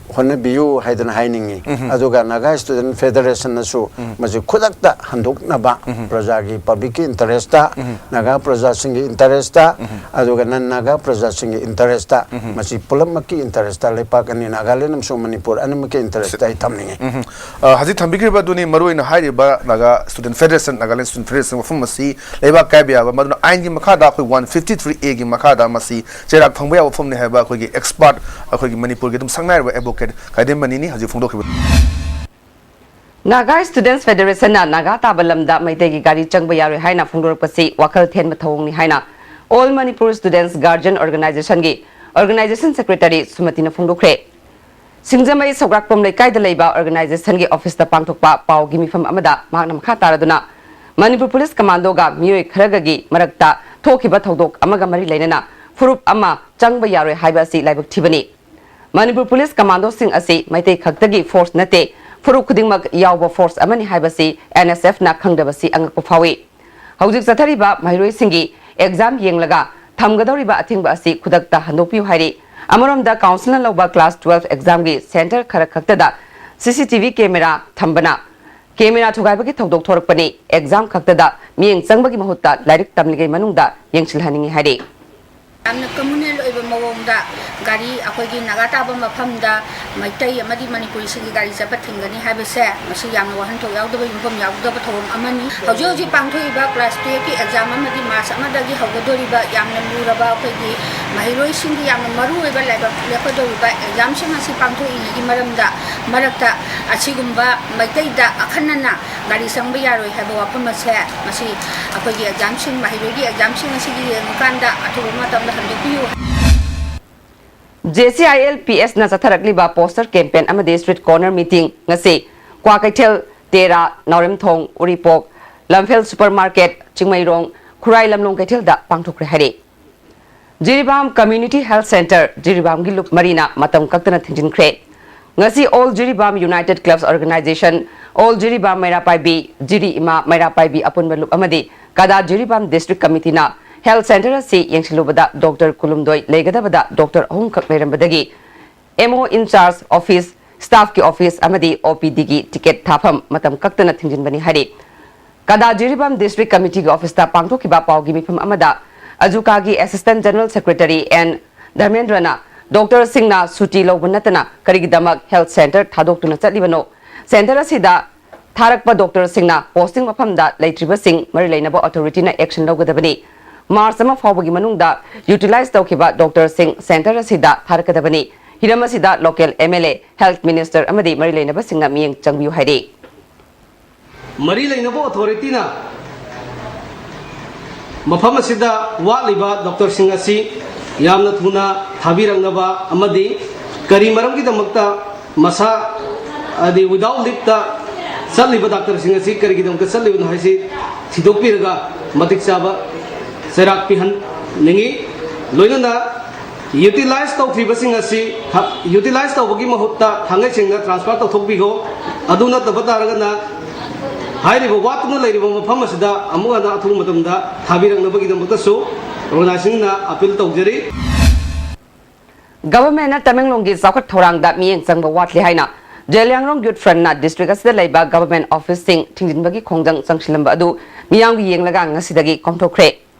ꯍꯣꯠꯅꯕꯤꯌꯨ ꯍꯥꯏꯗꯅ ꯍꯥꯏꯅꯤꯡꯉꯤ꯫ ꯑꯗꯨꯒ ꯅꯥꯒꯥ ꯁ꯭ꯇꯨꯗꯦꯟꯠ ꯐꯦꯗꯔꯦꯁꯟꯅꯁꯨ ꯃꯁꯤ ꯈꯨꯗꯛꯇ ꯍꯟꯗꯣꯛꯅꯕ, ꯄ꯭ꯔꯖꯥꯒꯤ, ꯄꯕ꯭ꯂꯤꯛꯀꯤ ꯏꯟꯇꯔꯦꯁꯇ, ꯅꯥꯒꯥ ꯄ꯭ꯔꯖꯥꯁꯤꯡꯒꯤ ꯏꯟꯇꯔꯦꯁꯇ, ꯑꯗꯨꯒ ꯅꯟ ꯅꯥꯒꯥ ꯄ꯭ꯔꯖꯥꯁꯤꯡꯒꯤ ꯏꯟꯇꯔꯦꯁꯇ, ꯃꯁꯤ ꯄꯨꯂꯞꯃꯛꯀꯤ ꯏꯟꯇꯔꯦꯁꯇ, ꯂꯩꯄꯥꯛ ꯑꯅꯤ, ꯅꯥꯒꯥꯂꯦꯟ ꯑꯃꯁꯨꯡ ꯃꯅꯤꯄꯨꯔ ꯑꯅꯤꯃꯛꯀꯤ ꯏꯟꯇꯔꯦꯁꯇ ꯑꯩ ꯊꯝꯅꯤꯡꯉꯤ꯫ ꯎꯝ꯫ ꯑ, ꯍꯧꯖꯤꯛ ꯊꯝꯕꯤꯈ꯭ꯔꯤꯕ ꯑꯗꯨꯅꯤ ꯃꯔꯨꯑꯣꯏꯅ ꯍꯥꯏꯔꯤꯕ Naga student federation, Nagaland student federation ꯋꯥꯐꯝ ꯑꯁꯤ ꯂꯩꯕꯥꯛ ꯀꯥꯏꯕ ꯌꯥꯕ, ꯃꯗꯨꯅ ꯑꯥꯏꯟꯒꯤ ꯃꯈꯥꯗ ꯑꯩꯈꯣꯏ ꯋꯥꯟ ꯐꯤꯐꯇꯤ ꯊ꯭ꯔꯤ ꯑꯦꯒꯤ ꯃꯈꯥꯗ ꯃꯁꯤ ꯆꯩꯔꯥꯛ ꯐꯪꯕ ꯌꯥꯕ ꯋꯥꯐꯝꯅꯤ ꯍꯥꯏꯕ ꯑꯩꯈꯣꯏꯒꯤ ꯑꯦꯛꯁꯄꯥꯔꯠ, ꯑꯩꯈꯣꯏꯒꯤ ꯃꯅꯤꯄꯨꯔꯒꯤ ꯑꯗꯨꯝ ꯁꯛꯅꯥꯏꯔꯕ ꯑꯦꯗꯚꯣꯀꯦꯠ ꯀꯥꯏꯗꯦꯝꯕꯅꯤꯅꯤ ꯍꯧꯖꯤꯛ ꯐꯣꯡꯗꯣꯛꯈꯤꯕ꯫ ꯅꯥꯒꯥ ꯁ꯭ꯇꯨꯗꯦꯟꯠꯁ ꯐꯦꯗꯔꯦꯁꯟꯅ ꯅꯥꯒꯥ ꯇꯥꯕ ꯂꯝꯗ ꯃꯩꯇꯩꯒꯤ ꯒꯥꯔꯤ ꯆꯪꯕ ꯌꯥꯔꯣꯏ ꯍꯥꯏꯅ ꯐꯣꯡꯗꯣꯔꯛꯄꯁꯤ ꯋꯥꯈꯜ ꯊꯦꯟꯕ ꯊꯧꯑꯣꯡꯅꯤ ꯍꯥꯏꯅ ꯑꯣꯜ ꯃꯅꯤꯄꯨꯔ ꯁ꯭ꯇꯨꯗꯦꯟꯠꯁ ꯒꯥꯔꯖꯤꯌꯟ ꯑꯣꯔꯒꯅꯥꯏꯖꯦꯁꯟꯒꯤ ꯑꯣꯔꯒꯅꯥꯏꯖꯦꯁꯟ ꯁꯦꯀ꯭ꯔꯦꯇꯔꯤ ꯁꯨꯃꯇꯤꯅ ꯐꯣꯡꯗꯣꯛꯈ꯭ꯔꯦ꯫ ꯁꯤꯡꯖꯃꯩ ꯁꯧꯒ꯭ꯔꯥꯛꯄꯝ ꯂꯩꯀꯥꯏꯗ ꯂꯩꯕ ꯑꯣꯔꯒꯅꯥꯏꯖꯦꯁꯟꯒꯤ ꯑꯣꯐꯤꯁꯇ ꯄꯥꯡꯊꯣꯛꯄ ꯄꯥꯎꯒꯤ ꯃꯤꯐꯝ ꯑꯃꯗ ꯃꯍꯥꯛꯅ ꯃꯈꯥ ꯇꯥꯔꯗꯨꯅ ꯃꯅꯤꯄꯨꯔ ꯄꯨꯂꯤꯁ ꯀꯃꯥꯟꯗꯣꯒ ꯃꯤꯑꯣꯏ ꯈꯔꯒꯒꯤ ꯃꯔꯛꯇ ꯊꯣꯛꯈꯤꯕ ꯊꯧꯗꯣꯛ ꯑꯃꯒ ꯃꯔꯤ ꯂꯩꯅꯅ ꯐꯨꯔꯨꯞ ꯑꯃ ꯆꯪꯕ ꯌꯥꯔꯣꯏ ꯍꯥꯏꯕ ꯑꯁꯤ ꯂꯥꯏꯕꯛ ꯊꯤꯕꯅꯤ꯫ ꯃꯅꯤꯄꯨꯔ ꯄꯨꯂꯤꯁ ꯀꯃꯥꯟꯗꯣꯁꯤꯡ ꯑꯁꯤ ꯃꯩꯇꯩ ꯈꯛꯇꯒꯤ ꯐꯣꯔꯁ ꯅꯠꯇꯦ, ꯐꯨꯔꯨꯞ ꯈꯨꯗꯤꯡꯃꯛ ꯌꯥꯎꯕ ꯐꯣꯔꯁ ꯑꯃꯅꯤ ꯍꯥꯏꯕꯁꯤ ꯑꯦꯟ ꯑꯦꯁ ꯑꯦꯐꯅ ꯈꯪꯗꯕꯁꯤ ꯑꯉꯛꯄ ꯐꯥꯎꯏ꯫ ꯍꯧꯖꯤꯛ ꯆꯠꯊꯔꯤꯕ ꯃꯍꯩꯔꯣꯏꯁꯤꯡꯒꯤ ꯑꯦꯛꯖꯥꯝ ꯌꯦꯡꯂꯒ ꯊꯝꯒꯗꯧꯔꯤꯕ ꯑꯊꯤꯡꯕ ꯑꯁꯤ ꯈꯨꯗꯛꯇ ꯍꯟꯗꯣꯛꯄꯤꯌꯨ ꯍꯥꯏꯔꯤ꯫ ꯑꯃꯔꯣꯝꯗ ꯀꯥꯎꯟꯁꯤꯜꯅ ꯂꯧꯕ ꯀ꯭ꯂꯥꯁ ꯇꯨꯋꯦꯜꯐ ꯑꯦꯛꯖꯥꯝꯒꯤ ꯁꯦꯟꯇꯔ ꯈꯔ ꯈꯛꯇꯗ C C T V camera ꯊꯝꯕꯅ ꯀꯦꯃꯦꯔꯥ ꯊꯨꯒꯥꯏꯕꯒꯤ ꯊꯧꯗꯣꯛ ꯊꯣꯔꯛꯄꯅꯤ꯫ ꯑꯦꯛꯖꯥꯝ ꯈꯛꯇꯗ ꯃꯤꯠꯌꯦꯡ ꯆꯪꯕꯒꯤ ꯃꯍꯨꯠꯇ ꯂꯥꯏꯔꯤꯛ ꯇꯝꯂꯤꯉꯩ ꯃꯅꯨꯡꯗ ꯌꯦꯡꯁꯤꯜꯍꯟꯅꯤꯡꯏ ꯍꯥꯏꯔꯤ꯫ ꯌꯥꯝꯅ ꯀꯝꯃꯨꯅꯦꯜ ꯑꯣꯏꯕ ꯃꯑꯣꯡꯗ ꯒꯥꯔꯤ ꯑꯩꯈꯣꯏꯒꯤ ꯅꯥꯒꯥ ꯇꯥꯕ ꯃꯐꯝꯗ ꯃꯩꯇꯩ ꯑꯃꯗꯤ ꯃꯅꯤꯄꯨꯔꯤꯁꯤꯡꯒꯤ ꯒꯥꯔꯤ ꯆꯠꯄ ꯊꯤꯡꯒꯅꯤ ꯍꯥꯏꯕꯁꯦ, ꯃꯁꯤ ꯌꯥꯝꯅ ꯋꯥꯍꯟꯊꯣꯛ ꯌꯥꯎꯗꯕ, ꯌꯨꯝꯐꯝ ꯌꯥꯎꯗꯕ ꯊꯧꯑꯣꯡ ꯑꯃꯅꯤ꯫ ꯍꯧꯖꯤꯛ ꯍꯧꯖꯤꯛ ꯄꯥꯡꯊꯣꯛꯏꯕ ꯀ꯭ꯂꯥꯁ ꯇꯨꯌꯦꯜꯐꯀꯤ ꯑꯦꯛꯖꯥꯝ ꯑꯃꯗꯤ ꯃꯥꯔꯆ ꯑꯃꯗꯒꯤ ꯍꯧꯒꯗꯧꯔꯤꯕ ꯌꯥꯝꯅ ꯂꯨꯔꯕ ꯑꯩꯈꯣꯏꯒꯤ ꯃꯍꯩꯔꯣꯏꯁꯤꯡꯒꯤ ꯌꯥꯝꯅ ꯃꯔꯨꯑꯣꯏꯕ ꯂꯥꯏꯕꯛ ꯂꯦꯞꯀꯗꯧꯔꯤꯕ ꯑꯦꯛꯖꯥꯝꯁꯤꯡ ꯑꯁꯤ ꯄꯥꯡꯊꯣꯛꯏꯉꯩꯒꯤ ꯃꯔꯝꯗ, ꯃꯔꯛꯇ ꯑꯁꯤꯒꯨꯝꯕ ꯃꯩꯇꯩꯗ ꯑꯈꯟꯅꯅ ꯒꯥꯔꯤ ꯆꯪꯕ ꯌꯥꯔꯣꯏ ꯍꯥꯏꯕ ꯋꯥꯐꯝ ꯑꯁꯦ ꯃꯁꯤ ꯑꯩꯈꯣꯏꯒꯤ ꯑꯦꯛꯖꯥꯝꯁꯤꯡ, ꯃꯍꯩꯔꯣꯏꯒꯤ ꯑꯦꯛꯖꯥꯝꯁꯤꯡ ꯑꯁꯤꯒꯤ ꯌꯦꯡꯉꯀꯥꯟꯗ ꯑꯊꯨꯕ ꯃꯇꯝꯗ ꯍꯟꯗꯣꯛꯄꯤꯌꯨ꯫ JCILPS ꯅ ꯆꯠꯊꯔꯛꯂꯤꯕ poster campaign ꯑꯃꯗꯤ street corner meeting ꯉꯁꯤ ꯀ꯭ꯋꯥꯀꯩꯊꯦꯜ, ꯇꯦꯔꯥ, ꯅꯥꯎꯔꯦꯝꯊꯣꯡ, ꯎꯔꯤꯄꯣꯛ, ꯂꯝꯐꯦꯜ supermarket, ꯆꯤꯡꯃꯩꯔꯣꯡ, ꯈꯨꯔꯥꯏ ꯂꯝꯂꯣꯡ ꯀꯩꯊꯦꯜꯗ ꯄꯥꯡꯊꯣꯛꯈ꯭ꯔꯦ ꯍꯥꯏꯔꯤ꯫ ꯖꯤꯔꯤꯕꯥꯝ Community Health Centre, ꯖꯤꯔꯤꯕꯥꯝꯒꯤ ꯂꯨꯞ ꯃꯔꯤꯅ ꯃꯇꯝ ꯀꯛꯇꯅ ꯊꯤꯡꯖꯤꯟꯈ꯭ꯔꯦ꯫ ꯉꯁꯤ All Jiribam United Clubs Organisation, All Jiribam ꯃꯩꯔꯥ ꯄꯥꯏꯕꯤ, ꯖꯤꯔꯤ ꯏꯃꯥ ꯃꯩꯔꯥ ꯄꯥꯏꯕꯤ ꯑꯄꯨꯟꯕ ꯂꯨꯞ ꯑꯃꯗꯤ ꯀꯗꯥ ꯖꯤꯔꯤꯕꯥꯝ District Committee ꯅ health centre ꯑꯁꯤ ꯌꯦꯡꯁꯤꯜꯂꯨꯕꯗ doctor ꯀꯨꯜꯍꯨꯝꯗꯣꯏ ꯂꯩꯒꯗꯕꯗ doctor ꯑꯍꯨꯝꯈꯛ ꯂꯩꯔꯝꯕꯗꯒꯤ MO in charge office, staff ꯀꯤ office ꯑꯃꯗꯤ OPD ꯒꯤ ticket ꯊꯥꯐꯝ ꯃꯇꯝ ꯀꯛꯇꯅ ꯊꯤꯡꯖꯤꯟꯕꯅꯤ ꯍꯥꯏꯔꯤ꯫ ꯀꯗꯥ ꯖꯤꯔꯤꯕꯥꯝ District Committee ꯒꯤ office ꯇ ꯄꯥꯡꯊꯣꯛꯈꯤꯕ ꯄꯥꯎꯒꯤ ꯃꯤꯐꯝ ꯑꯃꯗ ꯑꯖꯨꯀꯥꯒꯤ Assistant General Secretary N ꯙꯔꯃꯦꯟꯗ꯭ꯔꯅ doctor ꯁꯤꯡꯅ ꯁꯨꯇꯤ ꯂꯧꯕ ꯅꯠꯇꯅ ꯀꯔꯤꯒꯤꯗꯃꯛ health centre ꯊꯥꯗꯣꯛꯇꯨꯅ ꯆꯠꯂꯤꯕꯅꯣ? Centre ꯑꯁꯤꯗ ꯊꯥꯔꯛꯄ doctor ꯁꯤꯡꯅ posting ꯃꯐꯝꯗ ꯂꯩꯇ꯭ꯔꯤꯕꯁꯤꯡ ꯃꯔꯤ ꯂꯩꯅꯕ authority ꯅ action ꯂꯧꯒꯗꯕꯅꯤ꯫ March ꯑꯃ ꯐꯥꯎꯕꯒꯤ ꯃꯅꯨꯡꯗ utilize ꯇꯧꯈꯤꯕ doctor ꯁꯤꯡ centre ꯑꯁꯤꯗ ꯊꯥꯔꯛꯀꯗꯕꯅꯤ꯫ ꯍꯤꯔꯝ ꯑꯁꯤꯗ local MLA, health minister ꯑꯃꯗꯤ ꯃꯔꯤ ꯂꯩꯅꯕꯁꯤꯡꯅ ꯃꯤꯠꯌꯦꯡ ꯆꯪꯕꯤꯌꯨ ꯍꯥꯏꯔꯤ꯫ ꯃꯔꯤ ꯂꯩꯅꯕ authority ꯅ ꯃꯐꯝ ꯑꯁꯤꯗ ꯋꯥꯠꯂꯤꯕ doctor ꯁꯤꯡ ꯑꯁꯤ ꯌꯥꯝꯅ ꯊꯨꯅ ꯊꯥꯕꯤꯔꯛꯅꯕ ꯑꯃꯗꯤ ꯀꯔꯤ ꯃꯔꯝꯒꯤꯗꯃꯛꯇ ꯃꯁꯥ, ꯍꯥꯏꯗꯤ, without leave ꯇ ꯆꯠꯂꯤꯕ doctor ꯁꯤꯡ ꯑꯁꯤ ꯀꯔꯤꯒꯤꯗꯃꯛꯇ ꯆꯠꯂꯤꯕꯅꯣ ꯍꯥꯏꯁꯤ ꯊꯤꯗꯣꯛꯄꯤꯔꯒ ꯃꯇꯤꯛ ꯆꯥꯕ ꯆꯩꯔꯥꯛ ꯄꯤꯍꯟꯅꯤꯡꯏ꯫ ꯂꯣꯏꯅꯅ utilize ꯇꯧꯗ꯭ꯔꯤꯕꯁꯤꯡ ꯑꯁꯤ ꯊ-, utilize ꯇꯧꯕꯒꯤ ꯃꯍꯨꯠꯇ ꯊꯥꯡꯒꯩ ꯁꯦꯡꯅ transfer ꯇꯧꯊꯣꯛꯄꯤꯈꯣ꯫ ꯑꯗꯨ ꯅꯠꯇꯕ ꯇꯥꯔꯒꯅ ꯍꯥꯏꯔꯤꯕ ꯋꯥꯠꯇꯨꯅ ꯂꯩꯔꯤꯕ ꯃꯐꯝ ꯑꯁꯤꯗ ꯑꯃꯨꯛ ꯍꯟꯅ ꯑꯊꯨꯕ ꯃꯇꯝꯗ ꯊꯥꯕꯤꯔꯛꯅꯕꯒꯤꯗꯃꯛꯇꯁꯨ organization ꯅ appeal ꯇꯧꯖꯔꯤ꯫ Government ꯅ ꯇꯃꯦꯡꯂꯣꯡꯒꯤ ꯆꯥꯎꯈꯠ ꯊꯧꯔꯥꯡꯗ ꯃꯤꯠꯌꯦꯡ ꯆꯪꯕ ꯋꯥꯠꯂꯤ ꯍꯥꯏꯅ ꯖꯦꯂꯤꯌꯥꯡꯔꯣꯡ Youth Front ꯅ district ꯑꯁꯤꯗ ꯂꯩꯕ government office ꯁꯤꯡ ꯊꯤꯡꯖꯤꯟꯕꯒꯤ ꯈꯣꯡꯖꯪ ꯆꯪꯁꯤꯜꯂꯝꯕ ꯑꯗꯨ ꯃꯤꯌꯥꯝꯒꯤ ꯌꯦꯡꯂꯒ ꯉꯁꯤꯗꯒꯤ ꯀꯣꯝꯊꯣꯛꯈ꯭ꯔꯦ꯫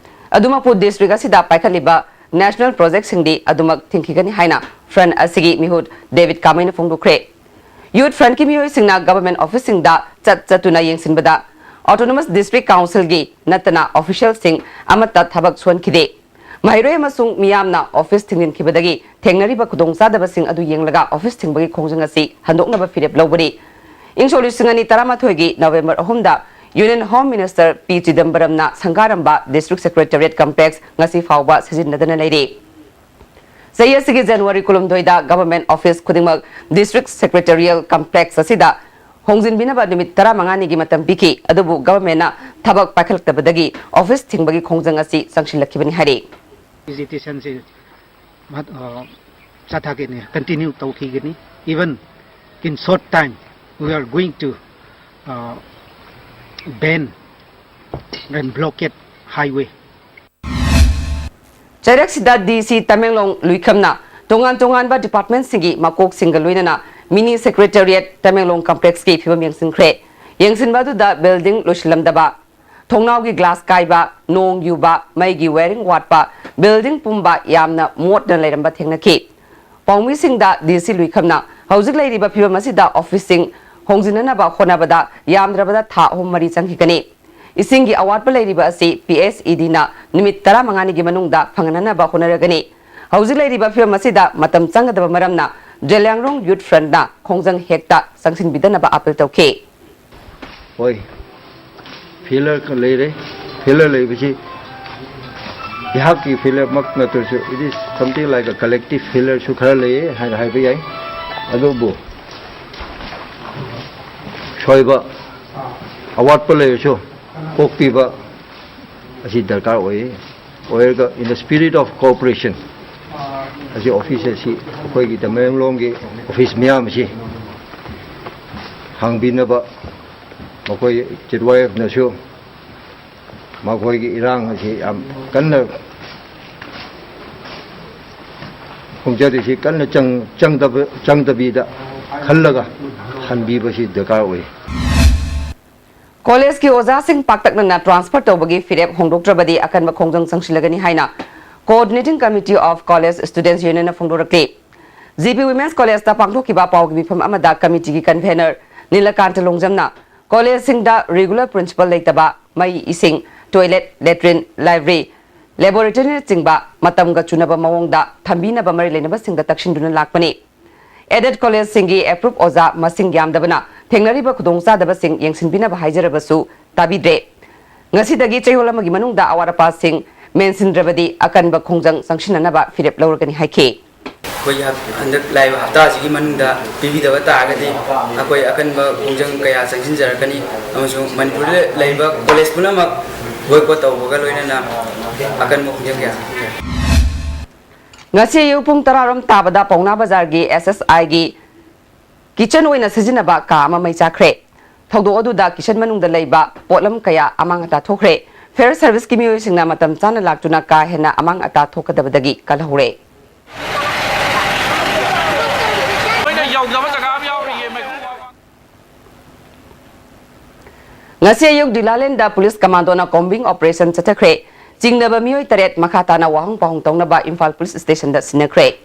ꯑꯗꯨꯃꯛꯄꯨ district ꯑꯁꯤꯗ ꯄꯥꯏꯈꯠꯂꯤꯕ national project ꯁꯤꯡꯗꯤ ꯑꯗꯨꯃꯛ ꯊꯤꯡꯈꯤꯒꯅꯤ ꯍꯥꯏꯅ front ꯑꯁꯤꯒꯤ ꯃꯤꯍꯨꯠ ꯗꯦꯕꯤꯠ ꯀꯥꯃꯩꯅ ꯐꯣꯡꯗꯣꯛꯈ꯭ꯔꯦ꯫ Youth Front ꯀꯤ ꯃꯤꯑꯣꯏꯁꯤꯡꯅ government office ꯁꯤꯡꯗ ꯆꯠ ꯆꯠꯇꯨꯅ ꯌꯦꯡꯁꯤꯟꯕꯗ autonomous district council ꯒꯤ ꯅꯠꯇꯅ official ꯁꯤꯡ ꯑꯃꯠꯇ ꯊꯕꯛ ꯁꯨꯍꯟꯈꯤꯗꯦ꯫ ꯃꯍꯩꯔꯣꯏ ꯑꯃꯁꯨꯡ ꯃꯤꯌꯥꯝꯅ office ꯊꯤꯡꯖꯤꯟꯈꯤꯕꯗꯒꯤ ꯊꯦꯡꯅꯔꯤꯕ ꯈꯨꯗꯣꯡꯆꯥꯗꯕꯁꯤꯡ ꯑꯗꯨ ꯌꯦꯡꯂꯒ office ꯊꯤꯡꯕꯒꯤ ꯈꯣꯡꯖꯪ ꯑꯁꯤ ꯍꯟꯗꯣꯛꯅꯕ ꯐꯤꯔꯦꯞ ꯂꯧꯕꯅꯤ꯫ ꯏꯪ ꯁꯣꯛ ꯂꯤꯁꯤꯡ ꯑꯅꯤ ꯇꯔꯥꯃꯥꯊꯣꯏꯒꯤ November ꯑꯍꯨꯝꯗ Union Home Minister P ꯆꯤꯗꯝꯕꯔꯝꯅ ꯁꯪꯒꯥꯔꯝꯕ District Secretariat Complex ꯉꯁꯤ ꯐꯥꯎꯕ ꯁꯤꯖꯤꯟꯅꯗꯅ ꯂꯩꯔꯤ꯫ ꯆꯍꯤ ꯑꯁꯤꯒꯤ ꯖꯅꯋꯥꯔꯤ ꯀꯨꯟꯍꯨꯝꯗꯣꯏꯗ government office ꯈꯨꯗꯤꯡꯃꯛ district secretarial complex ꯑꯁꯤꯗ ꯍꯣꯡꯖꯤꯟꯕꯤꯅꯕ ꯅꯨꯃꯤꯠ ꯇꯔꯥꯃꯉꯥꯅꯤꯒꯤ ꯃꯇꯝ ꯄꯤꯈꯤ꯫ ꯑꯗꯨꯕꯨ governmentꯅ ꯊꯕꯛ ꯄꯥꯏꯈꯠꯂꯛꯇꯕꯗꯒꯤ office ꯊꯤꯡꯕꯒꯤ ꯈꯣꯡꯖꯪ ꯑꯁꯤ ꯆꯪꯁꯤꯜꯂꯛꯈꯤꯕꯅꯤ ꯍꯥꯏꯔꯤ꯫ Visitation ꯁꯤ ꯃꯍꯠ-, ꯑ, ꯆꯠꯊꯒꯅꯤ, continue ꯇꯧꯈꯤꯒꯅꯤ꯫ Even in short time, we are going to, uh, ban and blockade highway. ꯆꯩꯔꯛꯁꯤꯗ DC Tamenglong ꯂꯨꯏꯈꯝꯅ ꯇꯣꯉꯥꯟ ꯇꯣꯉꯥꯟꯕ departmentꯁꯤꯡꯒꯤ ꯃꯀꯣꯛꯁꯤꯡꯒ ꯂꯣꯏꯅꯅ mini secretariat ꯇꯃꯦꯡꯂꯣꯡ complexꯀꯤ ꯐꯤꯕꯝ ꯌꯦꯡꯁꯤꯟꯈ꯭ꯔꯦ꯫ ꯌꯦꯡꯁꯤꯟꯕ ꯑꯗꯨꯗ building ꯂꯣꯏꯁꯤꯜꯂꯝꯗꯕ, ꯊꯣꯡꯅꯥꯎꯒꯤ glass ꯀꯥꯏꯕ, ꯅꯣꯡ ꯌꯨꯕ, ꯃꯩꯒꯤ wiring ꯋꯥꯠꯄ, building ꯄꯨꯝꯕ ꯌꯥꯝꯅ ꯃꯣꯠꯅ ꯂꯩꯔꯝꯕ ꯊꯦꯡꯅꯈꯤ꯫ ꯄꯥꯎꯃꯤꯁꯤꯡꯗ DC ꯂꯨꯏꯈꯝꯅ ꯍꯧꯖꯤꯛ ꯂꯩꯔꯤꯕ ꯐꯤꯕꯝ ꯑꯁꯤꯗ officeꯁꯤꯡ ꯍꯣꯡꯖꯤꯟꯅꯅꯕ ꯍꯣꯠꯅꯕꯗ ꯌꯥꯝꯗ꯭ꯔꯕꯗ ꯊꯥ ꯑꯍꯨꯝ ꯃꯔꯤ ꯆꯪꯈꯤꯒꯅꯤ꯫ ꯏꯁꯤꯡꯒꯤ ꯑꯋꯥꯠꯄ ꯂꯩꯔꯤꯕ ꯑꯁꯤ PHEDꯅ ꯅꯨꯃꯤꯠ ꯇꯔꯥꯃꯉꯥꯅꯤꯒꯤ ꯃꯅꯨꯡꯗ ꯐꯪꯍꯟꯅꯕ ꯍꯣꯠꯅꯔꯒꯅꯤ꯫ ꯍꯧꯖꯤꯛ ꯂꯩꯔꯤꯕ ꯐꯤꯕꯝ ꯑꯁꯤꯗ ꯃꯇꯝ ꯆꯪꯒꯗꯕ ꯃꯔꯝꯅ Zeliangrong Youth Frontꯅ ꯈꯣꯡꯖꯪ ꯍꯦꯛꯇ ꯆꯪꯁꯤꯟꯕꯤꯗꯅꯕ appeal ꯇꯧꯈꯤ꯫ ꯍꯣꯏ, failure ꯂꯩꯔꯦ꯫ Failure ꯂꯩꯕꯁꯤ ꯑꯩꯍꯥꯛꯀꯤ failure ꯃꯛ ꯅꯠꯇ꯭ꯔꯁꯨ, it is something like a collective failureꯁꯨ ꯈꯔ ꯂꯩꯌꯦ ꯍꯥꯏꯅ ꯍꯥꯏꯕ ꯌꯥꯏ꯫ ꯑꯗꯨꯕꯨ ꯁꯣꯏꯕ, ꯑꯋꯥꯠꯄ ꯂꯩꯔꯁꯨ ꯀꯣꯛꯄꯤꯕ ꯑꯁꯤ ꯗꯔꯀꯥꯔ ꯑꯣꯏꯌꯦ꯫ ꯑꯣꯏꯔꯒ, in the spirit of cooperation, ꯑꯁꯤ office ꯑꯁꯤ ꯑꯩꯈꯣꯏꯒꯤ ꯇꯃꯦꯡꯂꯣꯡꯒꯤ office ꯃꯌꯥꯝ ꯑꯁꯤ ꯍꯥꯡꯕꯤꯅꯕ ꯃꯈꯣꯏ ZYFꯅꯁꯨ ꯃꯈꯣꯏꯒꯤ ꯏꯔꯥꯡ ꯑꯁꯤ ꯌꯥꯝ ꯀꯟꯅ ꯈꯣꯡꯆꯠ ꯑꯁꯤ ꯀꯟꯅ ꯆꯪ-, ꯆꯪꯗꯕ-, ꯆꯪꯗꯕꯤꯗ ꯈꯜꯂꯒ ꯍꯟꯕꯤꯕꯁꯤ ꯗꯔꯀꯥꯔ ꯑꯣꯏ꯫ Collegeꯀꯤ ꯑꯣꯖꯥꯁꯤꯡ ꯄꯥꯛꯇꯛꯅꯅ transfer ꯇꯧꯕꯒꯤ ꯐꯤꯔꯦꯞ ꯍꯣꯡꯗꯣꯛꯇ꯭ꯔꯕꯗꯤ ꯑꯀꯟꯕ ꯈꯣꯡꯖꯪ ꯆꯪꯁꯤꯜꯂꯒꯅꯤ ꯍꯥꯏꯅ Coordinating Committee of College Students Unionꯅ ꯐꯣꯡꯗꯣꯔꯛꯂꯤ꯫ GP Women's Collegeꯇ ꯄꯥꯡꯊꯣꯛꯈꯤꯕ ꯄꯥꯎꯒꯤ ꯃꯤꯐꯝ ꯑꯃꯗ committeeꯒꯤ convener ꯅꯤꯂꯀꯥꯟꯇ ꯂꯣꯡꯖꯝꯅ collegeꯁꯤꯡꯗ regular principal ꯂꯩꯇꯕ, ꯃꯩ, ꯏꯁꯤꯡ, toilet, latrine, library, laboratoryꯅꯆꯤꯡꯕ ꯃꯇꯝꯒ ꯆꯨꯅꯕ ꯃꯑꯣꯡꯗ ꯊꯝꯕꯤꯅꯕ ꯃꯔꯤ ꯂꯩꯅꯕꯁꯤꯡꯗ ꯇꯛꯁꯤꯟꯗꯨꯅ ꯂꯥꯛꯄꯅꯤ꯫ Aided collegeꯁꯤꯡꯒꯤ approved ꯑꯣꯖꯥ ꯃꯁꯤꯡ ꯌꯥꯝꯗꯕꯅ ꯊꯦꯡꯅꯔꯤꯕ ꯈꯨꯗꯣꯡꯆꯥꯗꯕꯁꯤꯡ ꯌꯦꯡꯁꯤꯟꯕꯤꯅꯕ ꯍꯥꯏꯖꯔꯕꯁꯨ ꯇꯥꯕꯤꯗ꯭ꯔꯦ꯫ ꯉꯁꯤꯗꯒꯤ ꯆꯌꯣꯜ ꯑꯃꯒꯤ ꯃꯅꯨꯡꯗ ꯑꯋꯥꯠ ꯑꯄꯥꯁꯤꯡ ꯃꯦꯟꯁꯤꯟꯗ꯭ꯔꯕꯗꯤ ꯑꯀꯟꯕ ꯈꯣꯡꯖꯪ ꯆꯪꯁꯤꯟꯅꯅꯕ ꯐꯤꯔꯦꯞ ꯂꯧꯔꯒꯅꯤ ꯍꯥꯏꯈꯤ꯫ ꯑꯩꯈꯣꯏꯒꯤ ꯍꯞ- ꯍꯟꯗꯛ ꯂꯥꯛꯏꯕ ꯍꯞꯇꯥꯁꯤꯒꯤ ꯃꯅꯨꯡꯗ ꯄꯤꯕꯤꯗꯕ ꯇꯥꯔꯒꯗꯤ ꯑꯩꯈꯣꯏ ꯑꯀꯟꯕ ꯈꯣꯡꯖꯪ ꯀꯌꯥ ꯆꯪꯁꯤꯟꯖꯔꯛꯀꯅꯤ ꯑꯃꯁꯨꯡ ꯃꯅꯤꯄꯨꯔꯗ ꯂꯩꯔꯤꯕ ꯀꯣꯂꯦꯖ ꯄꯨꯝꯅꯃꯛ ꯕꯣꯏꯀꯣꯠ ꯇꯧꯕꯒ ꯂꯣꯏꯅꯅ ꯑꯀꯟꯕ ꯈꯣꯡꯖꯪ ꯀꯌꯥ ꯆꯪꯁꯤꯟꯖꯔꯛꯀꯅꯤ꯫ ꯉꯁꯤ ꯑꯌꯨꯛ ꯄꯨꯡ ꯇꯔꯥꯔꯣꯝ ꯇꯥꯕꯗ ꯄꯥꯎꯅꯥ ꯕꯖꯥꯔꯒꯤ ꯑꯦꯁ ꯑꯦꯁ ꯑꯥꯏꯒꯤ ꯀꯤꯆꯟ ꯑꯣꯏꯅ ꯁꯤꯖꯤꯟꯅꯕ ꯀꯥ ꯑꯃ ꯃꯩ ꯆꯥꯛꯈ꯭ꯔꯦ꯫ ꯊꯧꯗꯣꯛ ꯑꯗꯨꯗ ꯀꯤꯆꯟ ꯃꯅꯨꯡꯗ ꯂꯩꯕ ꯄꯣꯠꯂꯝ ꯀꯌꯥ ꯑꯃꯥꯡ ꯑꯇꯥ ꯊꯣꯛꯈ꯭ꯔꯦ꯫ ꯐꯥꯌꯔ ꯁꯔꯚꯤꯁꯀꯤ ꯃꯤꯑꯣꯏꯁꯤꯡꯅ ꯃꯇꯝ ꯆꯥꯅ ꯂꯥꯛꯇꯨꯅ ꯀꯥ ꯍꯦꯟꯅ ꯑꯃꯥꯡ ꯑꯇꯥ ꯊꯣꯛꯀꯗꯕꯗꯒꯤ ꯀꯜꯍꯧꯔꯦ꯫ ꯑꯩꯈꯣꯏꯅ ꯌꯧꯗꯕ ꯖꯒꯥ ꯑꯃ ꯌꯥꯎꯔꯤꯌꯦ꯫ ꯉꯁꯤ ꯑꯌꯨꯛ ꯗꯨꯂꯥꯂꯦꯟꯗ ꯄꯨꯂꯤꯁ ꯀꯃꯥꯟꯗꯣꯅ ꯀꯣꯝꯕꯤꯡ ꯑꯣꯄꯔꯦꯁꯟ ꯆꯠꯊꯈ꯭ꯔꯦ꯫ ꯆꯤꯡꯅꯕ ꯃꯤꯑꯣꯏ ꯇꯔꯦꯠ ꯃꯈꯥ ꯇꯥꯅ ꯋꯥꯍꯪ ꯄꯥꯎꯍꯪ ꯇꯧꯅꯕ ꯏꯝꯐꯥꯜ ꯄꯨꯂꯤꯁ ꯁ꯭ꯇꯦꯁꯟꯗ ꯁꯤꯟꯅꯈ꯭ꯔꯦ꯫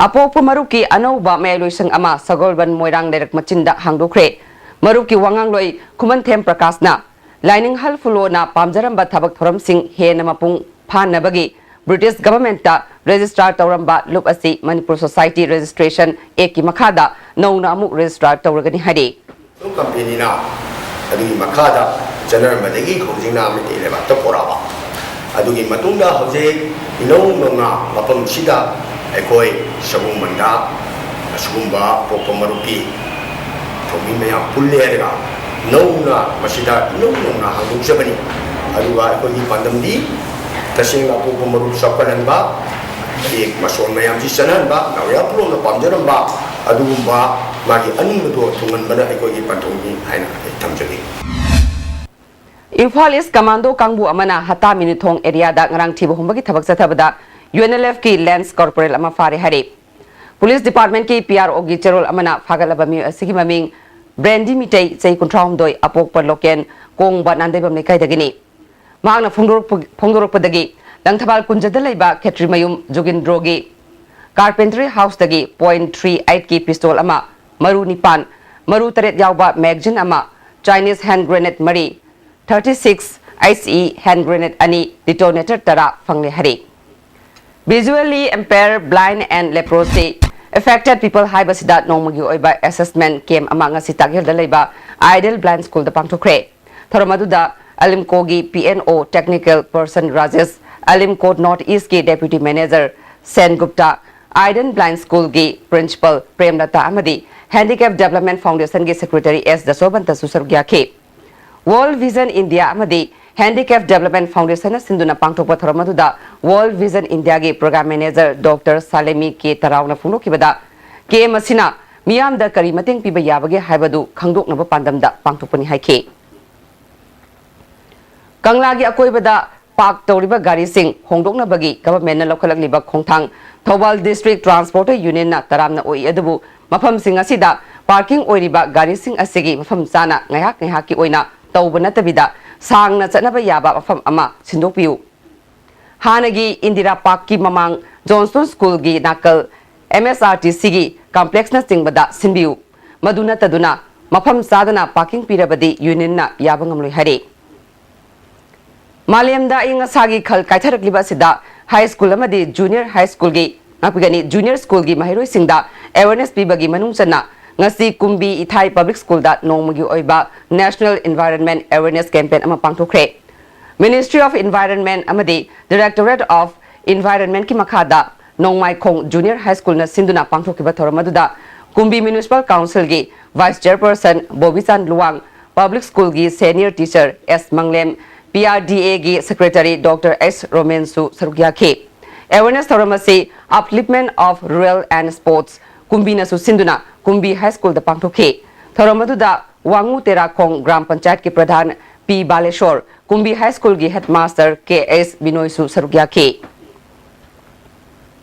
ꯑꯄꯣꯛꯄ ꯃꯔꯨꯞꯀꯤ ꯑꯅꯧꯕ ꯃꯌꯥꯏꯂꯣꯏꯁꯪ ꯑꯃ ꯁꯒꯣꯜꯕꯟ ꯃꯣꯏꯔꯥꯡ ꯂꯩꯔꯛ ꯃꯆꯤꯟꯗ ꯍꯥꯡꯗꯣꯛꯈ꯭ꯔꯦ꯫ ꯃꯔꯨꯞꯀꯤ ꯋꯥꯉꯥꯡꯂꯣꯏ ꯈꯨꯃꯟꯊꯦꯝ ꯄ꯭ꯔꯀꯥꯁꯅ ꯂꯥꯏꯅꯤꯡꯍꯜ ꯐꯨꯂꯣꯅ ꯄꯥꯝꯖꯔꯝꯕ ꯊꯕꯛ ꯊꯧꯔꯝꯁꯤꯡ ꯍꯦꯟꯅ ꯃꯄꯨꯡ ꯐꯥꯅꯕꯒꯤ ꯕ꯭ꯔꯤꯇꯤꯁ ꯒꯚꯔꯟꯃꯦꯟꯠꯇ ꯔꯦꯖꯤꯁꯇꯥꯔ ꯇꯧꯔꯝꯕ ꯂꯨꯞ ꯑꯁꯤ ꯃꯅꯤꯄꯨꯔ ꯁꯣꯁꯥꯏꯇꯤ ꯔꯦꯖꯤꯁꯇ꯭ꯔꯦꯁꯟ ꯑꯦꯛꯀꯤ ꯃꯈꯥꯗ ꯅꯧꯅ ꯑꯃꯨꯛ ꯔꯦꯖꯤꯁꯇꯥꯔ ꯇꯧꯔꯒꯅꯤ ꯍꯥꯏꯔꯤ꯫ ꯀꯝꯄꯦꯅꯤꯅ ꯑꯗꯨꯒꯤ ꯃꯈꯥꯗ ꯆꯠꯅꯔꯝꯕꯗꯒꯤ ꯍꯧꯖꯤꯛꯅ ꯃꯩꯇꯩ ꯂꯩꯕꯥꯛꯇ ꯄꯣꯔꯛꯑꯕ꯫ ꯑꯗꯨꯒꯤ ꯃꯇꯨꯡꯗ ꯍꯧꯖꯤꯛ ꯏꯅꯧ ꯅꯧꯅ ꯃꯐꯝꯁꯤꯗ ꯑꯩꯈꯣꯏ ꯁꯒꯣꯜꯕꯟꯗ ꯑꯁꯤꯒꯨꯝꯕ ꯑꯄꯣꯛꯄ ꯃꯔꯨꯞꯀꯤ ꯊꯧꯃꯤ ꯃꯌꯥꯝ ꯄꯨꯜꯂꯦ ꯍꯥꯏꯔꯒ ꯅꯧꯅ ꯃꯁꯤꯗ ꯏꯅꯧ ꯅꯧꯅ ꯍꯥꯡꯗꯣꯛꯆꯕꯅꯤ꯫ ꯑꯗꯨꯒ ꯑꯩꯈꯣꯏꯒꯤ ꯄꯥꯟꯗꯝꯗꯤ ꯇꯁꯦꯡꯅ ꯑꯄꯣꯛꯄ ꯃꯔꯨꯞ ꯆꯥꯎꯈꯠꯍꯟꯕ, ꯑꯦꯛ ꯃꯁꯣꯟ ꯃꯌꯥꯝꯁꯤ ꯆꯠꯅꯍꯟꯕ, ꯅꯥꯎꯔꯤꯌꯥ ꯄꯨꯂꯣꯝꯅ ꯄꯥꯝꯖꯔꯝꯕ ꯑꯗꯨꯒꯨꯝꯕ ꯃꯥꯒꯤ ꯑꯅꯤꯡꯕꯗꯣ ꯊꯨꯡꯍꯟꯕꯅ ꯑꯩꯈꯣꯏꯒꯤ ꯄꯟꯊꯨꯡꯅꯤ ꯍꯥꯏꯅ ꯑꯩ ꯊꯝꯖꯒꯦ꯫ ꯏꯝꯐꯥꯜ ꯏꯁ ꯀꯃꯥꯟꯗꯣ ꯀꯥꯡꯕꯨ ꯑꯃꯅ ꯍꯇꯥ ꯃꯤꯅꯨꯊꯣꯡ ꯑꯦꯔꯤꯌꯥꯗ ꯉꯔꯥꯡ ꯊꯤꯕ ꯍꯨꯝꯕꯒꯤ ꯊꯕꯛ ꯆꯠꯊꯕꯗ ꯌꯨ ꯑꯦꯟ ꯑꯦꯜ ꯑꯦꯐꯀꯤ ꯂꯦꯟꯁ ꯀꯣꯔꯄꯣꯔꯦꯜ ꯑꯃ ꯐꯥꯔꯦ ꯍꯥꯏꯔꯤ꯫ ꯄꯨꯂꯤꯁ ꯗꯤꯄꯥꯔꯠꯃꯦꯟꯠꯀꯤ ꯄꯤ ꯑꯥꯔ ꯑꯣꯒꯤ ꯆꯦꯔꯣꯜ ꯑꯃꯅ ꯐꯥꯒꯠꯂꯕ ꯃꯤꯑꯣꯏ ꯑꯁꯤꯒꯤ ꯃꯃꯤꯡ ꯕ꯭ꯔꯦꯟꯗꯤ ꯃꯤꯇꯩ, ꯆꯍꯤ ꯀꯨꯟꯊ꯭ꯔꯥꯍꯨꯝꯗꯣꯏ, ꯑꯄꯣꯛꯄ ꯂꯣꯀꯦꯟ, ꯀꯣꯡꯕ ꯅꯥꯟꯗꯩꯕꯝ ꯂꯩꯀꯥꯏꯗꯒꯤꯅꯤ꯫ ꯃꯍꯥꯛꯅ ꯐꯣꯡꯗꯣꯔꯛꯄ- ꯐꯣꯡꯗꯣꯔꯛꯄꯗꯒꯤ ꯂꯪꯊꯕꯥꯜ ꯀꯨꯟꯖꯗ ꯂꯩꯕ ꯈꯦꯇ꯭ꯔꯤꯃꯌꯨꯝ ꯖꯨꯒꯤꯟꯗ꯭ꯔꯣꯒꯤ ꯀꯥꯔꯄꯦꯟꯇ꯭ꯔꯤ ꯍꯥꯎꯁꯇꯒꯤ ꯄꯣꯏꯟꯠ ꯊ꯭ꯔꯤ ꯑꯩꯠꯀꯤ ꯄꯤꯁꯇꯣꯜ ꯑꯃ, ꯃꯔꯨ ꯅꯤꯄꯥꯟ, ꯃꯔꯨ ꯇꯔꯦꯠ ꯌꯥꯎꯕ ꯃꯦꯒꯖꯤꯟ ꯑꯃ, ꯆꯥꯏꯅꯤꯁ ꯍꯦꯟ ꯒ꯭ꯔꯦꯅꯦꯗ ꯃꯔꯤ, thirty six H E hand grenade ꯑꯅꯤ, ꯗꯤꯇꯣꯅꯦꯇꯔ ꯇꯔꯥ ꯐꯪꯂꯦ ꯍꯥꯏꯔꯤ꯫ Visually Impaired, Blind and Leprosy Affected People ꯍꯥꯏꯕꯁꯤꯗ ꯅꯣꯡꯃꯒꯤ ꯑꯣꯏꯕ ꯑꯦꯁꯦꯁꯃꯦꯟꯠ ꯀꯦꯝꯞ ꯑꯃ ꯉꯁꯤ ꯇꯥꯛꯌꯦꯜꯗ ꯂꯩꯕ ꯑꯥꯏꯗꯤꯌꯦꯜ ꯕ꯭ꯂꯥꯏꯟ ꯁ꯭ꯀꯨꯜꯗ ꯄꯥꯡꯊꯣꯛꯈ꯭ꯔꯦ꯫ ꯊꯧꯔꯝ ꯑꯗꯨꯗ ꯑꯦꯂꯤꯝꯀꯣꯒꯤ P N O technical person Rajesh, ꯑꯦꯂꯤꯝꯀꯣ North East ꯀꯤ deputy manager ꯁꯦꯟ ꯒꯨꯞꯇꯥ, Eden Blind School ꯒꯤ principal ꯄ꯭ꯔꯦꯝꯂꯇꯥ ꯑꯃꯗꯤ Handicap Development Foundation ꯒꯤ secretary S ꯖꯁꯣꯕꯟꯇꯁꯨ ꯁꯔꯨꯛ ꯌꯥꯈꯤ꯫ World Vision India ꯑꯃꯗꯤ Handicap Development Foundation ꯅ ꯁꯤꯟꯗꯨꯅ ꯄꯥꯡꯊꯣꯛꯄ ꯊꯧꯔꯝ ꯑꯗꯨꯗ World Vision India ꯒꯤ program manager Doctor ꯁꯥꯂꯦꯃꯤ ꯀꯦ ꯇꯔꯥꯎꯅ ꯐꯣꯡꯗꯣꯛꯈꯤꯕꯗ, camp ꯑꯁꯤꯅ ꯃꯤꯌꯥꯝꯗ ꯀꯔꯤ ꯃꯇꯦꯡ ꯄꯤꯕ ꯌꯥꯕꯒꯦ ꯍꯥꯏꯕꯗꯨ ꯈꯪꯗꯣꯛꯅꯕ ꯄꯥꯟꯗꯝꯗ ꯄꯥꯡꯊꯣꯛꯄꯅꯤ ꯍꯥꯏꯈꯤ꯫ ꯀꯪꯂꯥꯒꯤ ꯑꯀꯣꯏꯕꯗ park ꯇꯧꯔꯤꯕ ꯒꯥꯔꯤꯁꯤꯡ ꯍꯣꯡꯗꯣꯛꯅꯕꯒꯤ government ꯅ ꯂꯧꯈꯠꯂꯛꯂꯤꯕ ꯈꯣꯡꯊꯥꯡ ꯊꯧꯕꯥꯜ District Transporter Union ꯅ ꯇꯔꯥꯝꯅ ꯑꯣꯛꯏ, ꯑꯗꯨꯕꯨ ꯃꯐꯝꯁꯤꯡ ꯑꯁꯤꯗ parking ꯑꯣꯏꯔꯤꯕ ꯒꯥꯔꯤꯁꯤꯡ ꯑꯁꯤꯒꯤ ꯃꯐꯝ ꯆꯥꯅ ꯉꯥꯏꯍꯥꯛ ꯉꯥꯏꯍꯥꯛꯀꯤ ꯑꯣꯏꯅ ꯇꯧꯕ ꯅꯠꯇꯕꯤꯗ ꯁꯥꯡꯅ ꯆꯠꯅꯕ ꯌꯥꯕ ꯃꯐꯝ ꯑꯃ ꯁꯤꯟꯗꯣꯛꯄꯤꯌꯨ꯫ ꯍꯥꯟꯅꯒꯤ ꯏꯟꯗꯤꯔꯥ park ꯀꯤ ꯃꯃꯥꯡ ꯖꯣꯟꯁꯇꯣꯟ school ꯒꯤ ꯅꯥꯀꯜ M S R T C ꯒꯤ complex ꯅꯆꯤꯡꯕꯗ ꯁꯤꯟꯕꯤꯌꯨ꯫ ꯃꯗꯨ ꯅꯠꯇꯗꯨꯅ ꯃꯐꯝ ꯆꯥꯗꯅ parking ꯄꯤꯔꯕꯗꯤ union ꯅ ꯌꯥꯕ ꯉꯝꯂꯣꯏ ꯍꯥꯏꯔꯤ꯫ ꯃꯥꯂꯦꯝꯗ ꯑꯏꯪ ꯑꯁꯥꯒꯤ ꯈꯜ ꯀꯥꯏꯊꯔꯛꯂꯤꯕ ꯑꯁꯤꯗ high school ꯑꯃꯗꯤ junior high school ꯒꯤ, ꯉꯥꯛꯄꯤꯒꯅꯤ, junior school ꯒꯤ ꯃꯍꯩꯔꯣꯏꯁꯤꯡꯗ awareness ꯄꯤꯕꯒꯤ ꯃꯅꯨꯡ ꯆꯟꯅ ꯉꯁꯤ ꯀꯨꯝꯕꯤ ꯏꯊꯥꯏ Public School ꯗ ꯅꯣꯡꯃꯒꯤ ꯑꯣꯏꯕ National Environment Awareness Campaign ꯑꯃ ꯄꯥꯡꯊꯣꯛꯈ꯭ꯔꯦ꯫ Ministry of Environment ꯑꯃꯗꯤ Directorate of Environment ꯀꯤ ꯃꯈꯥꯗ ꯅꯣꯡꯃꯥꯏꯈꯣꯡ Junior High School ꯅ ꯁꯤꯟꯗꯨꯅ ꯄꯥꯡꯊꯣꯛꯈꯤꯕ ꯊꯧꯔꯝ ꯑꯗꯨꯗ ꯀꯨꯝꯕꯤ Municipal Council ꯒꯤ Vice Chairperson ꯕꯣꯕꯤꯆꯥꯟ Luwang, Public School ꯒꯤ senior teacher S ꯃꯪꯂꯦꯝ, P R D A ꯒꯤ secretary Doctor S ꯔꯣꯃꯦꯟꯁꯨ ꯁꯔꯨꯛ ꯌꯥꯈꯤ꯫ Awareness ꯊꯧꯔꯝ ꯑꯁꯤ Upliftment of Rural and Sports ꯀꯨꯝꯕꯤꯅꯁꯨ ꯁꯤꯟꯗꯨꯅ ꯀꯨꯝꯕꯤ High School ꯗ ꯄꯥꯡꯊꯣꯛꯈꯤ꯫ ꯊꯧꯔꯝ ꯑꯗꯨꯗ ꯋꯥꯉꯨ ꯇꯦꯔꯥꯈꯣꯡ ꯒ꯭ꯔꯥꯝ ꯄꯟꯆꯥꯌꯠꯀꯤ ꯄ꯭ꯔꯙꯥꯟ ꯄꯤ ꯕꯥꯂꯦꯁꯣꯔ, ꯀꯨꯝꯕꯤ High School ꯒꯤ headmaster ꯀꯦ ꯑꯦꯁ ꯕꯤꯅꯣꯏꯁꯨ ꯁꯔꯨꯛ ꯌꯥꯈꯤ꯫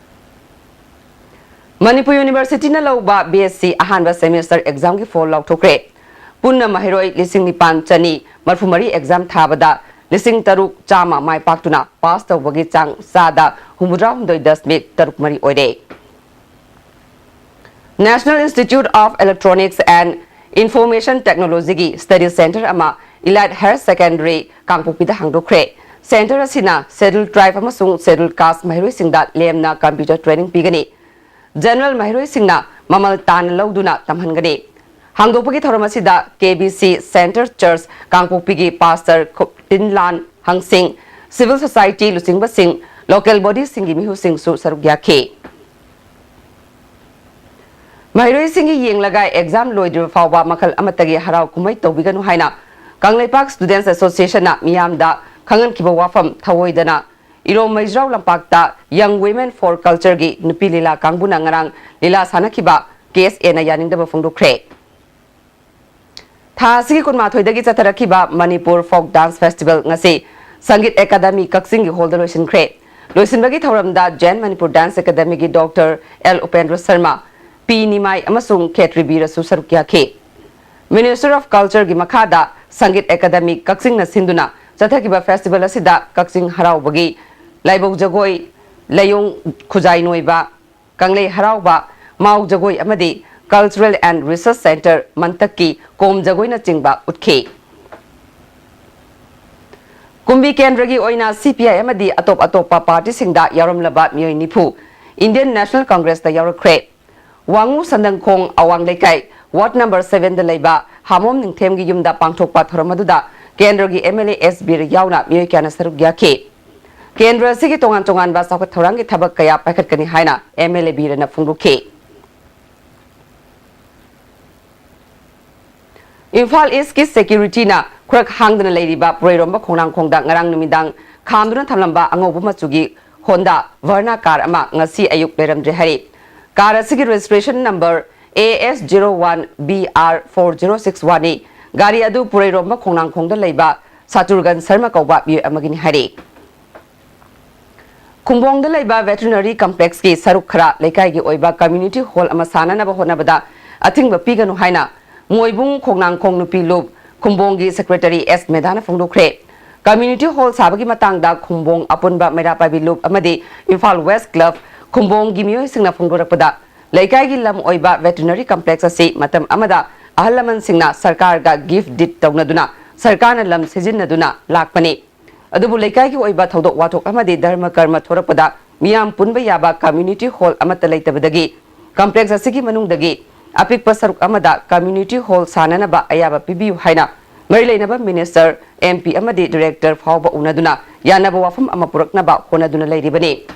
ꯃꯅꯤꯄꯨꯔ University ꯅ ꯂꯧꯕ B S C ꯑꯍꯥꯟꯕ semester exam ꯒꯤ ꯐꯣꯜ ꯂꯥꯎꯊꯣꯛꯈ꯭ꯔꯦ꯫ ꯄꯨꯟꯅ ꯃꯍꯩꯔꯣꯏ ꯂꯤꯁꯤꯡ ꯅꯤꯄꯥꯟ ꯆꯅꯤ ꯃꯔꯤꯐꯨ ꯃꯔꯤ exam ꯊꯥꯕꯗ ꯂꯤꯁꯤꯡ ꯇꯔꯨꯛ ꯆꯥꯝꯃ ꯃꯥꯏ ꯄꯥꯛꯇꯨꯅ pass ꯇꯧꯕꯒꯤ ꯆꯥꯡ ꯆꯥꯗ ꯍꯨꯝꯐꯨꯇꯔꯥ ꯍꯨꯝꯗꯣꯏ ꯗꯁꯃꯤꯛ ꯇꯔꯨꯛ ꯃꯔꯤ ꯑꯣꯏꯔꯦ꯫ National Institute of Electronics and Information Technology ꯒꯤ study centre ꯑꯃ Elite Higher Secondary ꯀꯥꯡꯄꯣꯛꯄꯤꯗ ꯍꯥꯡꯗꯣꯛꯈ꯭ꯔꯦ꯫ Centre ꯑꯁꯤꯅ Scheduled Tribe ꯑꯃꯁꯨꯡ Scheduled Caste ꯃꯍꯩꯔꯣꯏꯁꯤꯡꯗ ꯂꯦꯝꯅ computer training ꯄꯤꯒꯅꯤ꯫ General ꯃꯍꯩꯔꯣꯏꯁꯤꯡꯅ ꯃꯃꯜ ꯇꯥꯅ ꯂꯧꯗꯨꯅ ꯇꯝꯍꯟꯒꯅꯤ꯫ ꯍꯥꯡꯗꯣꯛꯄꯒꯤ ꯊꯧꯔꯝ ꯑꯁꯤꯗ ꯀꯦ ꯕꯤ ꯁꯤ Centre Church ꯀꯥꯡꯄꯣꯛꯄꯤꯒꯤ Pastor ꯈꯨꯞꯇꯤꯟꯂꯥꯟ ꯍꯪꯁꯤꯡ, civil society ꯂꯨꯆꯤꯡꯕꯁꯤꯡ, local bodyꯁꯤꯡꯒꯤ ꯃꯤꯍꯨꯠꯁꯤꯡꯁꯨ ꯁꯔꯨꯛ ꯌꯥꯈꯤ꯫ ꯃꯍꯩꯔꯣꯏꯁꯤꯡꯒꯤ ꯌꯦꯡꯂꯒ exam ꯂꯣꯏꯗ꯭ꯔꯤꯕ ꯐꯥꯎꯕ ꯃꯈꯜ ꯑꯃꯠꯇꯒꯤ ꯍꯔꯥꯎ ꯀꯨꯝꯍꯩ ꯇꯧꯕꯤꯒꯅꯨ ꯍꯥꯏꯅ ꯀꯪꯂꯩꯄꯥꯛ Students Associationꯅ ꯃꯤꯌꯥꯝꯗ ꯈꯪꯍꯟꯈꯤꯕ ꯋꯥꯐꯝ ꯊꯧꯑꯣꯏꯗꯅ ꯏꯔꯣꯝ ꯃꯩꯖ꯭ꯔꯥꯎ ꯂꯝꯄꯥꯛꯇ Young Women for Cultureꯒꯤ ꯅꯨꯄꯤ ꯂꯤꯂꯥ ꯀꯥꯡꯕꯨꯅ ꯉꯔꯥꯡ ꯂꯤꯂꯥ ꯁꯥꯟꯅꯈꯤꯕ ꯀꯦ ꯑꯦꯁ ꯑꯦꯅ ꯌꯥꯅꯤꯡꯗꯕ ꯐꯣꯡꯗꯣꯛꯈ꯭ꯔꯦ꯫ ꯊꯥ ꯑꯁꯤꯒꯤ ꯀꯨꯟꯃꯥꯊꯣꯏꯗꯒꯤ ꯆꯠꯊꯔꯛꯈꯤꯕ Manipur Folk Dance Festival ꯉꯁꯤ ꯁꯪꯒꯤꯠ ꯑꯦꯀꯥꯗꯃꯤ ꯀꯛꯆꯤꯡꯒꯤ ꯍꯣꯜꯗ ꯂꯣꯏꯁꯤꯟꯈ꯭ꯔꯦ꯫ ꯂꯣꯏꯁꯤꯟꯕꯒꯤ ꯊꯧꯔꯝꯗ Jain Manipur Dance Academyꯒꯤ Doctor L Upendra Sharma, P Nimai ꯑꯃꯁꯨꯡ ꯈꯦꯇ꯭ꯔꯤ ꯕꯤꯔꯁꯨ ꯁꯔꯨꯛ ꯌꯥꯈꯤ꯫ Ministry of Cultureꯒꯤ ꯃꯈꯥꯗ ꯁꯪꯒꯤꯠ ꯑꯦꯀꯥꯗꯃꯤ ꯀꯛꯆꯤꯡꯅ ꯁꯤꯟꯗꯨꯅ ꯆꯠꯊꯈꯤꯕ festival ꯑꯁꯤꯗ ꯀꯛꯆꯤꯡ ꯍꯔꯥꯎꯕꯒꯤ ꯂꯥꯏꯕꯧ ꯖꯒꯣꯏ, ꯂꯥꯏꯌꯣꯡ ꯈꯨꯖꯥꯏ ꯅꯣꯏꯕ, ꯀꯪꯂꯩ ꯍꯔꯥꯎꯕ, ꯃꯥꯎ ꯖꯒꯣꯏ ꯑꯃꯗꯤ Cultural and Research Centre ꯃꯟꯇꯛꯀꯤ ꯀꯣꯝ ꯖꯒꯣꯏꯅꯆꯤꯡꯕ ꯎꯠꯈꯤ꯫ ꯀꯨꯝꯕꯤ ꯀꯦꯟꯗ꯭ꯔꯒꯤ ꯑꯣꯏꯅ ꯁꯤ ꯄꯤ ꯑꯥꯏ ꯑꯃꯗꯤ ꯑꯇꯣꯞ ꯑꯇꯣꯞꯄ ꯄꯥꯔꯇꯤꯁꯤꯡꯗ ꯌꯥꯎꯔꯝꯂꯕ ꯃꯤꯑꯣꯏ ꯅꯤꯐꯨ Indian National Congressꯇ ꯌꯥꯎꯔꯛꯈ꯭ꯔꯦ꯫ ꯋꯥꯉꯨ ꯁꯟꯗꯪꯈꯣꯡ ꯑꯋꯥꯡ ꯂꯩꯀꯥꯏ, ward number sevenꯗ ꯂꯩꯕ ꯍꯥꯃꯣꯝ ꯅꯤꯡꯊꯦꯝꯒꯤ ꯌꯨꯝꯗ ꯄꯥꯡꯊꯣꯛꯄ ꯊꯧꯔꯝ ꯑꯗꯨꯗ ꯀꯦꯟꯗ꯭ꯔꯒꯤ ꯑꯦꯝ ꯑꯦꯜ ꯑꯦ ꯑꯦꯁ ꯕꯤꯔ ꯌꯥꯎꯅ ꯃꯤꯑꯣꯏ ꯀꯌꯥꯅ ꯁꯔꯨꯛ ꯌꯥꯈꯤ꯫ ꯀꯦꯟꯗ꯭ꯔ ꯑꯁꯤꯒꯤ ꯇꯣꯉꯥꯟ ꯇꯣꯉꯥꯟꯕ ꯆꯥꯎꯈꯠ ꯊꯧꯔꯥꯡꯒꯤ ꯊꯕꯛ ꯀꯌꯥ ꯄꯥꯏꯈꯠꯀꯅꯤ ꯍꯥꯏꯅ ꯑꯦꯝ ꯑꯦꯜ ꯑꯦ ꯕꯤꯔꯅ ꯐꯣꯡꯗꯣꯛꯈꯤ꯫ ꯏꯝꯐꯥꯜ ꯏꯁꯀꯤ ꯁꯦꯀ꯭ꯌꯨꯔꯤꯇꯤꯅ ꯈꯨꯔꯛ ꯍꯥꯡꯗꯅ ꯂꯩꯔꯤꯕ ꯄꯨꯔꯩꯔꯣꯝꯕ ꯈꯣꯡꯅꯥꯡꯈꯣꯡꯗ ꯉꯔꯥꯡ ꯅꯨꯃꯤꯗꯥꯡ ꯈꯥꯝꯗꯨꯅ ꯊꯝꯂꯝꯕ ꯑꯉꯧꯕ ꯃꯆꯨꯒꯤ ꯍꯣꯟꯗꯥ ꯚꯔꯅꯥ ꯀꯥꯔ ꯑꯃ ꯉꯁꯤ ꯑꯌꯨꯛ ꯂꯩꯔꯝꯗ꯭ꯔꯦ ꯍꯥꯏꯔꯤ꯫ ꯀꯥꯔ ꯑꯁꯤꯒꯤ registration number A S zero one B R four zero six one ꯅꯤ꯫ ꯒꯥꯔꯤ ꯑꯗꯨ ꯄꯨꯔꯩꯔꯣꯝꯕ ꯈꯣꯡꯅꯥꯡꯈꯣꯡꯗ ꯂꯩꯕ ꯁꯥꯇꯨꯔꯒꯟ ꯁꯔꯃ ꯀꯧꯕ ꯃꯤꯑꯣꯏ ꯑꯃꯒꯤꯅꯤ ꯍꯥꯏꯔꯤ꯫ ꯈꯨꯝꯕꯣꯡꯗ ꯂꯩꯕ Veterinary Complexꯀꯤ ꯁꯔꯨꯛ ꯈꯔ ꯂꯩꯀꯥꯏꯒꯤ ꯑꯣꯏꯕ community hall ꯑꯃ ꯁꯥꯅꯅꯕ ꯍꯣꯠꯅꯕꯗ ꯑꯊꯤꯡꯕ ꯄꯤꯒꯅꯨ ꯍꯥꯏꯅ ꯃꯣꯏꯕꯨꯡ ꯈꯣꯡꯅꯥꯡꯈꯣꯡ ꯅꯨꯄꯤ ꯂꯨꯞ ꯈꯨꯝꯕꯣꯡꯒꯤ secretary ꯑꯦꯁ ꯃꯦꯙꯥꯅ ꯐꯣꯡꯗꯣꯛꯈ꯭ꯔꯦ꯫ Community hall ꯁꯥꯕꯒꯤ ꯃꯇꯥꯡꯗ ꯈꯨꯝꯕꯣꯡ ꯑꯄꯨꯟꯕ ꯃꯩꯔꯥ ꯄꯥꯏꯕꯤ ꯂꯨꯞ ꯑꯃꯗꯤ ꯏꯝꯐꯥꯜ West Club ꯈꯨꯝꯕꯣꯡꯒꯤ ꯃꯤꯑꯣꯏꯁꯤꯡꯅ ꯐꯣꯡꯗꯣꯔꯛꯄꯗ, ꯂꯩꯀꯥꯏꯒꯤ ꯂꯝ ꯑꯣꯏꯕ Veterinary Complex ꯑꯁꯤ ꯃꯇꯝ ꯑꯃꯗ ꯑꯍꯜ ꯂꯃꯟꯁꯤꯡꯅ ꯁꯔꯀꯥꯔꯒ gift deed ꯇꯧꯅꯗꯨꯅ ꯁꯔꯀꯥꯔꯅ ꯂꯝ ꯁꯤꯖꯤꯟꯅꯗꯨꯅ ꯂꯥꯛꯄꯅꯤ꯫ ꯑꯗꯨꯕꯨ ꯂꯩꯀꯥꯏꯒꯤ ꯑꯣꯏꯕ ꯊꯧꯗꯣꯛ ꯋꯥꯊꯣꯛ ꯑꯃꯗꯤ ꯙꯔꯃ ꯀꯔꯃ ꯊꯣꯔꯛꯄꯗ ꯃꯤꯌꯥꯝ ꯄꯨꯟꯕ ꯌꯥꯕ community hall ꯑꯃꯠꯇ ꯂꯩꯇꯕꯗꯒꯤ complex ꯑꯁꯤꯒꯤ ꯃꯅꯨꯡꯗꯒꯤ ꯑꯄꯤꯛꯄ ꯁꯔꯨꯛ ꯑꯃꯗ community hall ꯁꯥꯅꯅꯕ ꯑꯌꯥꯕ ꯄꯤꯕꯤꯌꯨ ꯍꯥꯏꯅ ꯃꯔꯤ ꯂꯩꯅꯕ minister, MP ꯑꯃꯗꯤ director ꯐꯥꯎꯕ ꯎꯅꯗꯨꯅ ꯌꯥꯅꯕ ꯋꯥꯐꯝ ꯑꯃ ꯄꯨꯔꯛꯅꯕ ꯍꯣꯠꯅꯗꯨꯅ ꯂꯩꯔꯤꯕꯅꯤ꯫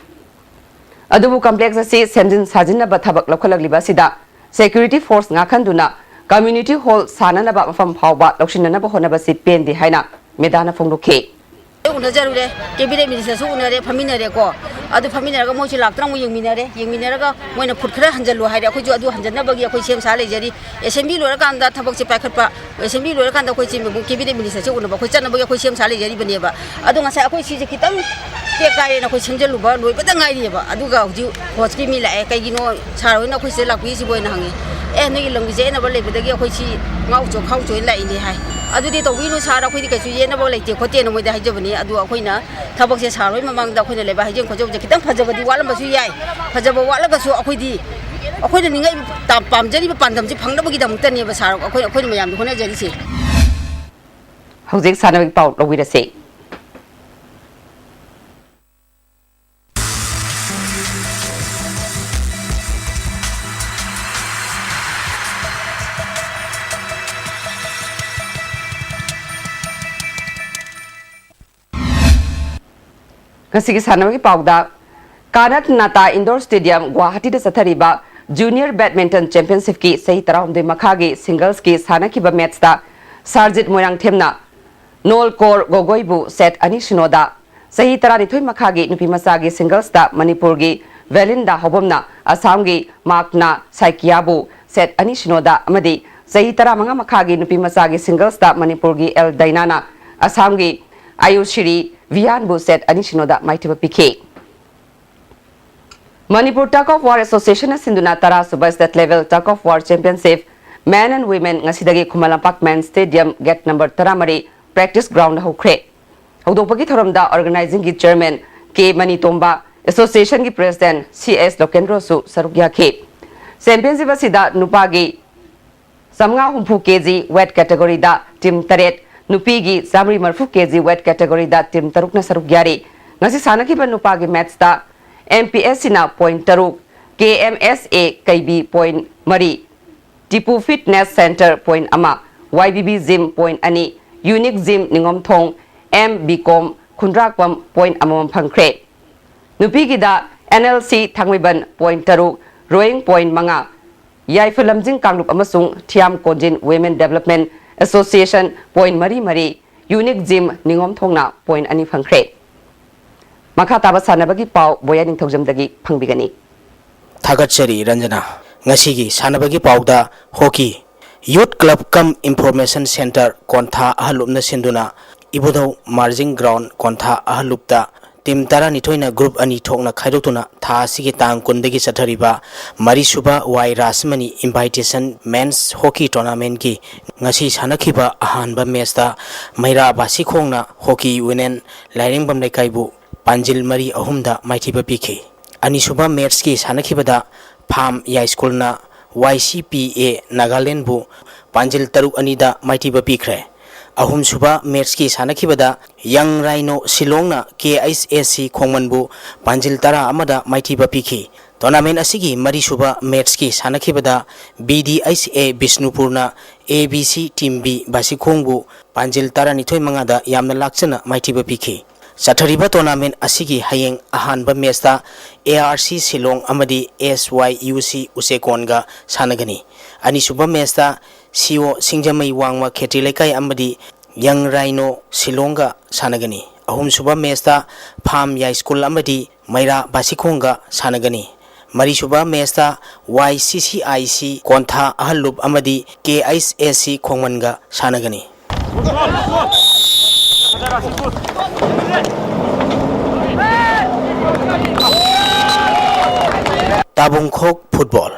ꯑꯗꯨꯕꯨ complex ꯑꯁꯤ ꯁꯦꯝꯖꯤꯟ ꯁꯥꯖꯤꯟꯅꯕ ꯊꯕꯛ ꯂꯧꯈꯠꯂꯛꯂꯤꯕ ꯑꯁꯤꯗ security force ꯉꯥꯛꯍꯟꯗꯨꯅ community hall ꯁꯥꯅꯅꯕ ꯃꯐꯝ ꯐꯥꯎꯕ ꯂꯧꯁꯤꯟꯅꯅꯕ ꯍꯣꯠꯅꯕꯁꯤ ꯄꯦꯟꯗꯦ ꯍꯥꯏꯅ ꯃꯦꯗꯥꯅ ꯐꯣꯡꯗꯣꯛꯈꯤ꯫ ꯎꯅꯖꯔꯨꯔꯦ, cabinet ministerꯁꯨ ꯎꯅꯔꯦ, ꯐꯝꯃꯤꯟꯅꯔꯦꯀꯣ꯫ ꯑꯗꯨ ꯐꯝꯃꯤꯟꯅꯔꯒ ꯃꯣꯏꯁꯨ ꯂꯥꯛꯇꯅ ꯑꯃꯨꯛ ꯌꯦꯡꯃꯤꯟꯅꯔꯦ꯫ ꯌꯦꯡꯃꯤꯟꯅꯔꯒ ꯃꯣꯏꯅ ꯐꯨꯠ ꯈꯔ ꯍꯟꯖꯜꯂꯨ ꯍꯥꯏꯔꯦ꯫ ꯑꯩꯈꯣꯏꯁꯨ ꯑꯗꯨ ꯍꯟꯖꯟꯅꯕꯒꯤ ꯑꯩꯈꯣꯏ ꯁꯦꯝ ꯁꯥ ꯂꯩꯖꯔꯤ꯫ Assembly ꯂꯣꯏꯔꯀꯥꯟꯗ ꯊꯕꯛꯁꯦ ꯄꯥꯏꯈꯠꯄ, assembly ꯂꯣꯏꯔꯀꯥꯟꯗ ꯑꯩꯈꯣꯏ ꯆꯦꯟꯕ ꯑꯃꯨꯛ cabinet ministerꯁꯦ ꯎꯅꯕ ꯑꯩꯈꯣꯏ ꯆꯠꯅꯕꯒꯤ ꯑꯩꯈꯣꯏ ꯁꯦꯝ ꯁꯥ ꯂꯩꯖꯔꯤꯕꯅꯦꯕ꯫ ꯑꯗꯣ ꯉꯁꯥꯏ ꯑꯩꯈꯣꯏ ꯁꯤꯁꯦ ꯈꯤꯇꯪ ꯇꯦꯛ ꯀꯥꯏꯔꯦꯅ ꯑꯩꯈꯣꯏ ꯁꯦꯝꯖꯜꯂꯨꯕ ꯂꯣꯏꯕꯗ ꯉꯥꯏꯔꯤꯑꯕ꯫ ꯑꯗꯨꯒ ꯍꯧꯖꯤꯛ forceꯀꯤ ꯃꯤ ꯂꯥꯛꯑꯦ꯫ "ꯀꯩꯒꯤꯅꯣ sir ꯍꯣꯏꯅ ꯑꯩꯈꯣꯏ ꯁꯤꯗ ꯂꯥꯛꯄꯤꯔꯤꯁꯤꯕꯣ?" ꯍꯥꯏꯅ ꯍꯪꯉꯤ꯫ "ꯑꯦ, ꯅꯣꯏꯒꯤ ꯂꯝꯒꯤ ꯆꯌꯦꯠꯅꯕ ꯂꯩꯕꯗꯒꯤ ꯑꯩꯈꯣꯏ ꯁꯤ ꯉꯥꯎ ꯆꯣ-, ꯈꯥꯎ ꯆꯣꯏꯅ ꯂꯥꯛꯏꯅꯦ" ꯍꯥꯏ꯫ "ꯑꯗꯨꯗꯤ ꯇꯧꯕꯤꯅꯨ sir, ꯑꯩꯈꯣꯏꯗꯤ ꯀꯩꯁꯨ ꯌꯦꯠꯅꯕ ꯂꯩꯇꯦ ꯈꯣꯠꯇꯦꯅ" ꯃꯣꯏꯗ ꯍꯥꯏꯖꯕꯅꯤ꯫ ꯑꯗꯨ ꯑꯩꯈꯣꯏꯅ ꯊꯕꯛꯁꯦ sir ꯍꯣꯏ ꯃꯃꯥꯡꯗ ꯑꯩꯈꯣꯏꯅ ꯂꯩꯕꯥꯛ ꯍꯩꯖꯤꯡ ꯈꯣꯠꯆꯕꯁꯦ ꯈꯤꯇꯪ ꯐꯖꯕꯗꯤ ꯋꯥꯠꯂꯝꯕꯁꯨ ꯌꯥꯏ꯫ ꯐꯖꯕ ꯋꯥꯠꯂꯒꯁꯨ ꯑꯩꯈꯣꯏꯗꯤ, ꯑꯩꯈꯣꯏꯅ ꯅꯤꯡꯉꯥꯏ ꯇꯥ-, ꯄꯥꯝꯖꯔꯤꯕ ꯄꯥꯟꯗꯝꯁꯦ ꯐꯪꯅꯕꯒꯤꯗꯃꯛꯇꯅꯦꯕ sir, ꯑꯩꯈꯣꯏ, ꯑꯩꯈꯣꯏꯅ ꯃꯌꯥꯝꯗ ꯍꯣꯠꯅꯖꯔꯤꯁꯦ꯫ ꯍꯧꯖꯤꯛ ꯁꯥꯟꯅꯕꯒꯤ ꯄꯥꯎ ꯂꯧꯕꯤꯔꯁꯤ꯫ ꯉꯁꯤꯒꯤ ꯁꯥꯟꯅꯕꯒꯤ ꯄꯥꯎꯗ, ꯀꯥꯅꯠ ꯅꯥꯇꯥ Indoor Stadium, ꯒꯨꯋꯥꯍꯥꯇꯤꯗ ꯆꯠꯊꯔꯤꯕ Junior Badminton Championshipꯀꯤ ꯆꯍꯤ ꯇꯔꯥꯍꯨꯝꯗꯣꯏ ꯃꯈꯥꯒꯤ singlesꯀꯤ ꯁꯥꯟꯅꯈꯤꯕ matchꯇ ꯁꯥꯔꯖꯤꯠ ꯃꯣꯏꯔꯥꯡꯊꯦꯝꯅ ꯅꯣꯜꯀꯣꯔ ꯒꯣꯒꯣꯏꯕꯨ set ꯑꯅꯤ ꯁꯤꯅꯣꯗ, ꯆꯍꯤ ꯇꯔꯥꯅꯤꯊꯣꯏ ꯃꯈꯥꯒꯤ ꯅꯨꯄꯤ ꯃꯆꯥꯒꯤ singlesꯇ ꯃꯅꯤꯄꯨꯔꯒꯤ ꯚꯦꯂꯤꯟꯗꯥ ꯍꯧꯕꯝꯅ ꯑꯁꯥꯝꯒꯤ ꯃꯥꯛꯅꯥ ꯁꯥꯏꯀꯤꯌꯥꯕꯨ set ꯑꯅꯤ ꯁꯤꯅꯣꯗ ꯑꯃꯗꯤ ꯆꯍꯤ ꯇꯔꯥꯃꯉꯥ ꯃꯈꯥꯒꯤ ꯅꯨꯄꯤ ꯃꯆꯥꯒꯤ singlesꯇ ꯃꯅꯤꯄꯨꯔꯒꯤ ꯑꯦꯜ ꯗꯥꯏꯅꯥꯅ ꯑꯁꯥꯝꯒꯤ ꯑꯌꯨꯁꯤꯔꯤ ꯚꯤꯌꯥꯟꯕꯨ set ꯑꯅꯤ ꯁꯤꯅꯣꯗ ꯃꯥꯏꯊꯤꯕ ꯄꯤꯈꯤ꯫ ꯃꯅꯤꯄꯨꯔ Tug of War Associationꯅ ꯁꯤꯟꯗꯨꯅ ꯇꯔꯥ ꯁꯨꯕ state level Tug of War Championship Men and Women ꯉꯁꯤꯗꯒꯤ Khuman Lampak Men's Stadium, gate number ꯇꯔꯥꯃꯔꯤ, practice ground ꯍꯧꯈ꯭ꯔꯦ꯫ ꯍꯧꯗꯣꯛꯄꯒꯤ ꯊꯧꯔꯝꯗ organizingꯒꯤ chairman ꯀꯦ ꯃꯅꯤꯇꯣꯝꯕ, associationꯒꯤ president ꯁꯤ ꯑꯦꯁ ꯂꯣꯀꯦꯟꯗ꯭ꯔꯣꯁꯨ ꯁꯔꯨꯛ ꯌꯥꯈꯤ꯫ Championship ꯑꯁꯤꯗ ꯅꯨꯄꯥꯒꯤ ꯆꯥꯃꯉꯥ ꯍꯨꯝꯐꯨ ꯀꯦꯖꯤ weight categoryꯗ team ꯇꯔꯦꯠ, ꯅꯨꯄꯤꯒꯤ ꯆꯥꯃꯔꯤ ꯃꯔꯤꯐꯨ ꯀꯦꯖꯤ weight categoryꯗ team ꯇꯔꯨꯛꯅ ꯁꯔꯨꯛ ꯌꯥꯔꯤ꯫ ꯉꯁꯤ ꯁꯥꯟꯅꯈꯤꯕ ꯅꯨꯄꯥꯒꯤ matchꯇ M P S Cꯅ point ꯇꯔꯨꯛ, K M S A ꯀꯩꯕꯤ point ꯃꯔꯤ, ꯇꯤꯄꯨ Fitness Centre point ꯑꯃ, Y B B Gym point ꯑꯅꯤ, Unique Gym Ningomthong, M Bikom Khundrakpam point ꯑꯃꯃꯝ ꯐꯪꯈ꯭ꯔꯦ꯫ ꯅꯨꯄꯤꯒꯤꯗ and L C Thangmeiband point ꯇꯔꯨꯛ, Rowing point ꯃꯉꯥ, ꯌꯥꯏꯐ ꯂꯝꯖꯤꯡ ꯀꯥꯡꯂꯨꯞ ꯑꯃꯁꯨꯡ ꯊꯤꯌꯥꯝ ꯀꯣꯟꯖꯤꯟ Women Development Association point ꯃꯔꯤ ꯃꯔꯤ, Unique Gym ꯅꯤꯉꯣꯝꯊꯣꯡꯅ point ꯑꯅꯤ ꯐꯪꯈ꯭ꯔꯦ꯫ ꯃꯈꯥ ꯇꯥꯕ ꯁꯥꯟꯅꯕꯒꯤ ꯄꯥꯎ ꯕꯣꯌꯥ ꯅꯤꯡꯊꯧꯖꯝꯗꯒꯤ ꯐꯪꯕꯤꯒꯅꯤ꯫ ꯊꯥꯒꯠꯆꯔꯤ ꯔꯟꯖꯅꯥ꯫ ꯉꯁꯤꯒꯤ ꯁꯥꯟꯅꯕꯒꯤ ꯄꯥꯎꯗ hockey. Youth Club cum Information Centre ꯀꯣꯟꯊꯥ ꯑꯍꯜꯂꯨꯞꯅ ꯁꯤꯟꯗꯨꯅ ꯏꯕꯨꯙꯧ ꯃꯥꯔꯖꯤꯡ Ground ꯀꯣꯟꯊꯥ ꯑꯍꯜꯂꯨꯞꯇ team ꯇꯔꯥꯅꯤꯊꯣꯏꯅ group ꯑꯅꯤ ꯊꯣꯛꯅ ꯈꯥꯏꯗꯣꯛꯇꯨꯅ ꯊꯥ ꯑꯁꯤꯒꯤ ꯇꯥꯡ ꯀꯨꯟꯗꯒꯤ ꯆꯠꯊꯔꯤꯕ ꯃꯔꯤꯁꯨꯕ ꯋꯥꯏ ꯔꯥꯁꯃꯅꯤ Invitation Men's Hockey Tournamentꯀꯤ ꯉꯁꯤ ꯁꯥꯟꯅꯈꯤꯕ ꯑꯍꯥꯟꯕ matchꯇ ꯃꯩꯔꯥ ꯕꯥꯁꯤꯈꯣꯡꯅ ꯍꯣꯀꯤ ꯌꯨꯅꯤꯌꯟ ꯂꯥꯏꯔꯦꯡꯕꯝ ꯂꯩꯀꯥꯏꯕꯨ ꯄꯥꯟꯖꯤꯜ ꯃꯔꯤ ꯑꯍꯨꯝꯗ ꯃꯥꯏꯊꯤꯕ ꯄꯤꯈꯤ꯫ ꯑꯅꯤꯁꯨꯕ matchꯀꯤ ꯁꯥꯟꯅꯈꯤꯕꯗ ꯐꯥꯝ ꯌꯥꯏꯁ꯭ꯀꯨꯜꯅ ꯋꯥꯏ ꯁꯤ ꯄꯤ ꯑꯦ ꯅꯥꯒꯥꯂꯦꯟꯕꯨ ꯄꯥꯟꯖꯤꯜ ꯇꯔꯨꯛ ꯑꯅꯤꯗ ꯃꯥꯏꯊꯤꯕ ꯄꯤꯈ꯭ꯔꯦ꯫ ꯑꯍꯨꯝꯁꯨꯕ matchꯀꯤ ꯁꯥꯟꯅꯈꯤꯕꯗ ꯌꯪ ꯔꯥꯏꯅꯣ ꯁꯤꯂꯣꯡꯅ ꯀꯦ ꯑꯩꯆ ꯑꯦ ꯁꯤ ꯈꯣꯡꯃꯟꯕꯨ ꯄꯥꯟꯖꯤꯜ ꯇꯔꯥ ꯑꯃꯗ ꯃꯥꯏꯊꯤꯕ ꯄꯤꯈꯤ꯫ Tournament ꯑꯁꯤꯒꯤ ꯃꯔꯤꯁꯨꯕ matchꯀꯤ ꯁꯥꯟꯅꯈꯤꯕꯗ ꯕꯤ ꯗꯤ ꯑꯩꯆ ꯑꯦ ꯕꯤꯁꯅꯨꯄꯨꯔꯅ A B C Team B ꯕꯥꯁꯤꯈꯣꯡꯕꯨ ꯄꯥꯟꯖꯤꯜ ꯇꯔꯥꯅꯤꯊꯣꯏ ꯃꯉꯥꯗ ꯌꯥꯝꯅ ꯂꯥꯛꯆꯅ ꯃꯥꯏꯊꯤꯕ ꯄꯤꯈꯤ꯫ ꯆꯠꯊꯔꯤꯕ tournament ꯑꯁꯤꯒꯤ ꯍꯌꯦꯡ ꯑꯍꯥꯟꯕ matchꯇ ꯑꯦ ꯑꯥꯔ ꯁꯤ ꯁꯤꯂꯣꯡ ꯑꯃꯗꯤ ꯑꯦꯁ ꯋꯥꯏ ꯌꯨ ꯁꯤ ꯎꯆꯦꯀꯣꯟꯒ ꯁꯥꯟꯅꯒꯅꯤ꯫ ꯑꯅꯤꯁꯨꯕ matchꯇ ꯁꯤ ꯑꯣ ꯁꯤꯡꯖꯃꯩ ꯋꯥꯡꯃ ꯈꯦꯇ꯭ꯔꯤ ꯂꯩꯀꯥꯏ ꯑꯃꯗꯤ ꯌꯪ ꯔꯥꯏꯅꯣ ꯁꯤꯂꯣꯡꯒ ꯁꯥꯟꯅꯒꯅꯤ꯫ ꯑꯍꯨꯝꯁꯨꯕ matchꯇ ꯐꯥꯝ ꯌꯥꯏꯁ꯭ꯀꯨꯜ ꯑꯃꯗꯤ ꯃꯩꯔꯥ ꯕꯥꯁꯤꯈꯣꯡꯒ ꯁꯥꯟꯅꯒꯅꯤ꯫ ꯃꯔꯤꯁꯨꯕ matchꯇ ꯋꯥꯏ ꯁꯤ ꯁꯤ ꯑꯥꯏ ꯁꯤ ꯀꯣꯟꯊꯥ ꯑꯍꯜꯂꯨꯞ ꯑꯃꯗꯤ ꯀꯦ ꯑꯩꯆ ꯑꯦ ꯁꯤ ꯈꯣꯡꯃꯟꯒ ꯁꯥꯟꯅꯒꯅꯤ꯫ ꯇꯥꯕꯨꯡꯈꯣꯛ football.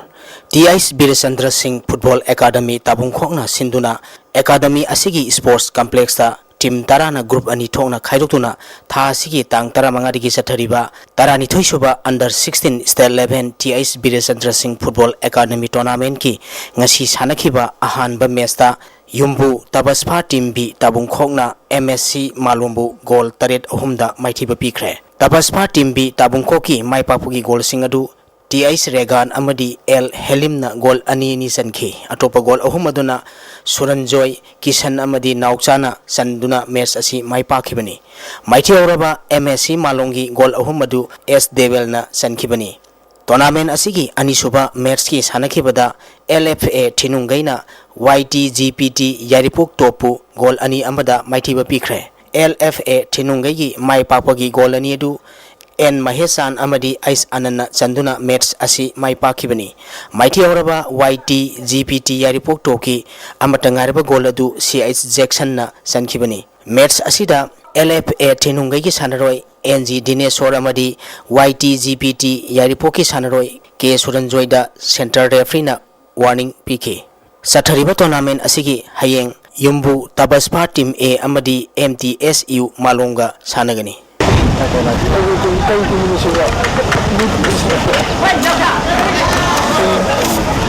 T H Birachandra Singh football academy ꯇꯥꯕꯨꯡꯈꯣꯛꯅ ꯁꯤꯟꯗꯨꯅ ꯑꯦꯀꯥꯗꯃꯤ ꯑꯁꯤꯒꯤ sports complexꯇ team ꯇꯔꯥꯅ group ꯑꯅꯤ ꯊꯣꯛꯅ ꯈꯥꯏꯗꯣꯛꯇꯨꯅ ꯊꯥ ꯑꯁꯤꯒꯤ ꯇꯥꯡ ꯇꯔꯥꯃꯉꯥꯗꯒꯤ ꯆꯠꯊꯔꯤꯕ ꯇꯔꯥꯅꯤꯊꯣꯏꯁꯨꯕ Under sixteen State Level T H Birachandra Singh football academy tournamentꯀꯤ ꯉꯁꯤ ꯁꯥꯟꯅꯈꯤꯕ ꯑꯍꯥꯟꯕ matchꯇ ꯌꯨꯝꯕꯨ ꯇꯕꯁꯐꯥ Team B ꯇꯥꯕꯨꯡꯈꯣꯛꯅ ꯑꯦꯝ ꯑꯦꯁ ꯁꯤ ꯃꯥꯂꯣꯝꯕꯨ goal ꯇꯔꯦꯠ ꯑꯍꯨꯝꯗ ꯃꯥꯏꯊꯤꯕ ꯄꯤꯈ꯭ꯔꯦ꯫ ꯇꯕꯁꯐꯥ Team B ꯇꯥꯕꯨꯡꯈꯣꯛꯀꯤ ꯃꯥꯏ ꯄꯥꯛꯄꯒꯤ goalꯁꯤꯡ ꯑꯗꯨ ꯇꯤ ꯑꯩꯆ ꯔꯦꯒꯥꯟ ꯑꯃꯗꯤ ꯑꯦꯜ ꯍꯦꯂꯤꯝꯅ ꯒꯣꯜ ꯑꯅꯤ ꯑꯅꯤ ꯆꯟꯈꯤ꯫ ꯑꯇꯣꯞꯄ ꯒꯣꯜ ꯑꯍꯨꯝ ꯑꯗꯨꯅ ꯁꯨꯔꯟꯖꯣꯏ, ꯀꯤꯁꯟ ꯑꯃꯗꯤ ꯅꯥꯎꯆꯥꯅ ꯆꯟꯗꯨꯅ ꯃꯦꯠꯆ ꯑꯁꯤ ꯃꯥꯏ ꯄꯥꯛꯈꯤꯕꯅꯤ꯫ ꯃꯥꯏꯊꯤꯍꯧꯔꯕ ꯑꯦꯝ ꯑꯦꯁ ꯁꯤ ꯃꯥꯂꯣꯝꯒꯤ ꯒꯣꯜ ꯑꯍꯨꯝ ꯑꯗꯨ ꯑꯦꯁ ꯗꯦꯕꯦꯜꯅ ꯆꯟꯈꯤꯕꯅꯤ꯫ ꯇꯣꯔꯅꯥꯃꯦꯟ ꯑꯁꯤꯒꯤ ꯑꯅꯤꯁꯨꯕ ꯃꯦꯠꯆꯀꯤ ꯁꯥꯟꯅꯈꯤꯕꯗ L F A ꯊꯤꯅꯨꯡꯒꯩꯅ Y T G P T Yairipok ꯇꯣꯞꯄꯨ goal ꯑꯅꯤ ꯑꯃꯗ ꯃꯥꯏꯊꯤꯕ ꯄꯤꯈ꯭ꯔꯦ꯫ L F A ꯊꯤꯅꯨꯡꯒꯩꯒꯤ my ꯄꯥꯛꯄꯒꯤ goal ꯑꯅꯤ ꯑꯗꯨ ꯑꯦꯟ ꯃꯍꯦꯁꯆꯥꯟ ꯑꯃꯗꯤ ꯑꯩꯁ ꯑꯅꯟꯅ ꯆꯟꯗꯨꯅ ꯃꯦꯠꯆ ꯑꯁꯤ ꯃꯥꯏ ꯄꯥꯛꯈꯤꯕꯅꯤ꯫ ꯃꯥꯏꯊꯤꯍꯧꯔꯕ ꯋꯥꯏ ꯇꯤ ꯖꯤ ꯄꯤ ꯇꯤ ꯌꯥꯏꯔꯤꯄꯣꯛ ꯇꯣꯞꯀꯤ ꯑꯃꯠꯇ ꯉꯥꯏꯔꯕ ꯒꯣꯜ ꯑꯗꯨ ꯁꯤ ꯑꯩꯆ ꯖꯦꯛꯁꯟꯅ ꯆꯟꯈꯤꯕꯅꯤ꯫ ꯃꯦꯠꯆ ꯑꯁꯤꯗ ꯑꯦꯜ ꯑꯦꯐ ꯑꯦ ꯊꯤꯅꯨꯡꯒꯩꯒꯤ ꯁꯥꯟꯅꯔꯣꯏ ꯑꯦꯟ ꯖꯤ ꯗꯤꯅꯦꯁꯣꯔ ꯑꯃꯗꯤ ꯋꯥꯏ ꯇꯤ ꯖꯤ ꯄꯤ ꯇꯤ ꯌꯥꯏꯔꯤꯄꯣꯛꯀꯤ ꯁꯥꯟꯅꯔꯣꯏ ꯀꯦ ꯁꯨꯔꯟꯖꯣꯏꯗ ꯁꯦꯟꯇꯔ ꯔꯦꯐ꯭ꯔꯤꯅ ꯋꯥꯔꯅꯤꯡ ꯄꯤꯈꯤ꯫ ꯆꯠꯊꯔꯤꯕ ꯇꯣꯔꯅꯥꯃꯦꯟ ꯑꯁꯤꯒꯤ ꯍꯌꯦꯡ ꯌꯨꯝꯕꯨ ꯇꯕꯁꯐꯥ ꯇꯤꯝ ꯑꯦ ꯑꯃꯗꯤ ꯑꯦꯝ ꯇꯤ ꯑꯦꯁ ꯌꯨ ꯃꯥꯂꯣꯝꯒ ꯁꯥꯟꯅꯒꯅꯤ꯫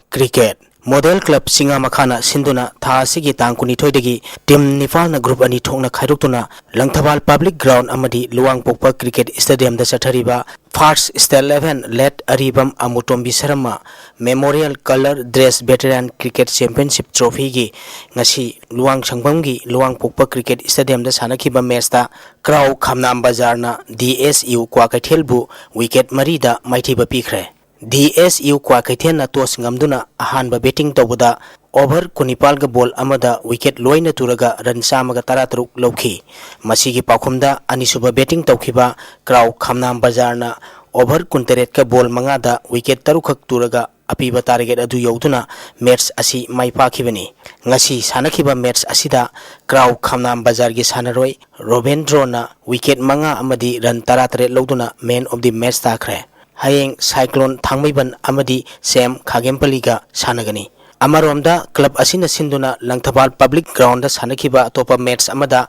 ꯀ꯭ꯔꯤꯀꯦꯠ꯫ ꯃꯣꯗꯦꯜ ꯀ꯭ꯂꯕ ꯆꯤꯡꯉꯥ ꯃꯈꯥꯅ ꯁꯤꯟꯗꯨꯅ ꯊꯥ ꯑꯁꯤꯒꯤ ꯇꯥꯡ ꯀꯨꯟꯅꯤꯊꯣꯏꯗꯒꯤ ꯇꯤꯝ ꯅꯤꯄꯥꯜꯅ ꯒ꯭ꯔꯨꯞ ꯑꯅꯤ ꯊꯣꯛꯅ ꯈꯥꯏꯗꯣꯛꯇꯨꯅ ꯂꯪꯊꯕꯥꯜ ꯄꯕ꯭ꯂꯤꯛ ꯒ꯭ꯔꯥꯎꯟ ꯑꯃꯗꯤ ꯂꯨꯋꯥꯡꯄꯣꯛꯄ ꯀ꯭ꯔꯤꯀꯦꯠ ꯁ꯭ꯇꯦꯗꯤꯌꯝꯗ ꯆꯠꯊꯔꯤꯕ first state eleven late Aribam Amutombi Sharma memorial colour dress veteran cricket championship ꯇ꯭ꯔꯣꯐꯤꯒꯤ ꯉꯁꯤ ꯂꯨꯋꯥꯡꯁꯪꯕꯝꯒꯤ ꯂꯨꯋꯥꯡꯄꯣꯛꯄ ꯀ꯭ꯔꯤꯀꯦꯠ ꯁ꯭ꯇꯦꯗꯤꯌꯝꯗ ꯁꯥꯟꯅꯈꯤꯕ ꯃꯦꯆꯇ ꯀ꯭ꯔꯥꯎ ꯈꯝꯅꯥꯝ ꯕꯖꯥꯔꯅ ꯗꯤ ꯑꯦꯁ ꯌꯨ ꯀ꯭ꯋꯥꯀꯩꯊꯦꯜꯕꯨ ꯋꯤꯀꯦꯠ ꯃꯔꯤꯗ ꯃꯥꯏꯊꯤꯕ ꯄꯤꯈ꯭ꯔꯦ꯫ ꯗꯤ ꯑꯦꯁ ꯌꯨ ꯀ꯭ꯋꯥꯀꯩꯊꯦꯜꯅ ꯇꯣꯁ ꯉꯝꯗꯨꯅ ꯑꯍꯥꯟꯕ ꯕꯦꯇꯤꯡ ꯇꯧꯕꯗ ꯑꯣꯚꯔ ꯀꯨꯟꯅꯤꯄꯥꯜꯒ ꯕꯣꯜ ꯑꯃꯗ ꯋꯤꯀꯦꯠ ꯂꯣꯏꯅ ꯇꯨꯔꯒ ꯔꯟ ꯆꯥꯝꯃꯒ ꯇꯔꯥꯇꯔꯨꯛ ꯂꯧꯈꯤ꯫ ꯃꯁꯤꯒꯤ ꯄꯥꯎꯈꯨꯝꯗ ꯑꯅꯤꯁꯨꯕ ꯕꯦꯇꯤꯡ ꯇꯧꯈꯤꯕ ꯀ꯭ꯔꯥꯎ ꯈꯝꯅꯥꯝ ꯕꯖꯥꯔꯅ ꯑꯣꯚꯔ ꯀꯨꯟꯇꯔꯦꯠꯀ ꯕꯣꯜ ꯃꯉꯥꯗ ꯋꯤꯀꯦꯠ ꯇꯔꯨꯛꯈꯛ ꯇꯨꯔꯒ ꯑꯄꯤꯕ ꯇꯥꯔꯒꯦꯠ ꯑꯗꯨ ꯌꯧꯗꯨꯅ ꯃꯦꯠꯆ ꯑꯁꯤ ꯃꯥꯏ ꯄꯥꯛꯈꯤꯕꯅꯤ꯫ ꯉꯁꯤ ꯁꯥꯟꯅꯈꯤꯕ ꯃꯦꯠꯆ ꯑꯁꯤꯗ ꯀ꯭ꯔꯥꯎ ꯈꯝꯅꯥꯝ ꯕꯖꯥꯔꯒꯤ ꯁꯥꯟꯅꯔꯣꯏ ꯔꯣꯕꯦꯟꯗ꯭ꯔꯣꯅ ꯋꯤꯀꯦꯠ ꯃꯉꯥ ꯑꯃꯗꯤ ꯔꯟ ꯇꯔꯥꯇꯔꯦꯠ ꯂꯧꯗꯨꯅ ꯃꯦꯟ ꯑꯣꯐ ꯗꯤ ꯃꯦꯠꯆ ꯇꯥꯈ꯭ꯔꯦ꯫ ꯍꯌꯦꯡ ꯁꯥꯏꯀ꯭ꯂꯣꯟ ꯊꯥꯡꯃꯩꯕꯟ ꯑꯃꯗꯤ ꯁꯦꯝ ꯈꯥꯒꯦꯝꯄꯜꯂꯤꯒ ꯁꯥꯟꯅꯒꯅꯤ꯫ ꯑꯃꯔꯣꯝꯗ ꯀ꯭ꯂꯕ ꯑꯁꯤꯅ ꯁꯤꯟꯗꯨꯅ ꯂꯪꯊꯕꯥꯜ ꯄꯕ꯭ꯂꯤꯛ ꯒ꯭ꯔꯥꯎꯟꯗ ꯁꯥꯟꯅꯈꯤꯕ ꯑꯇꯣꯞꯄ ꯃꯦꯠꯆ ꯑꯃꯗ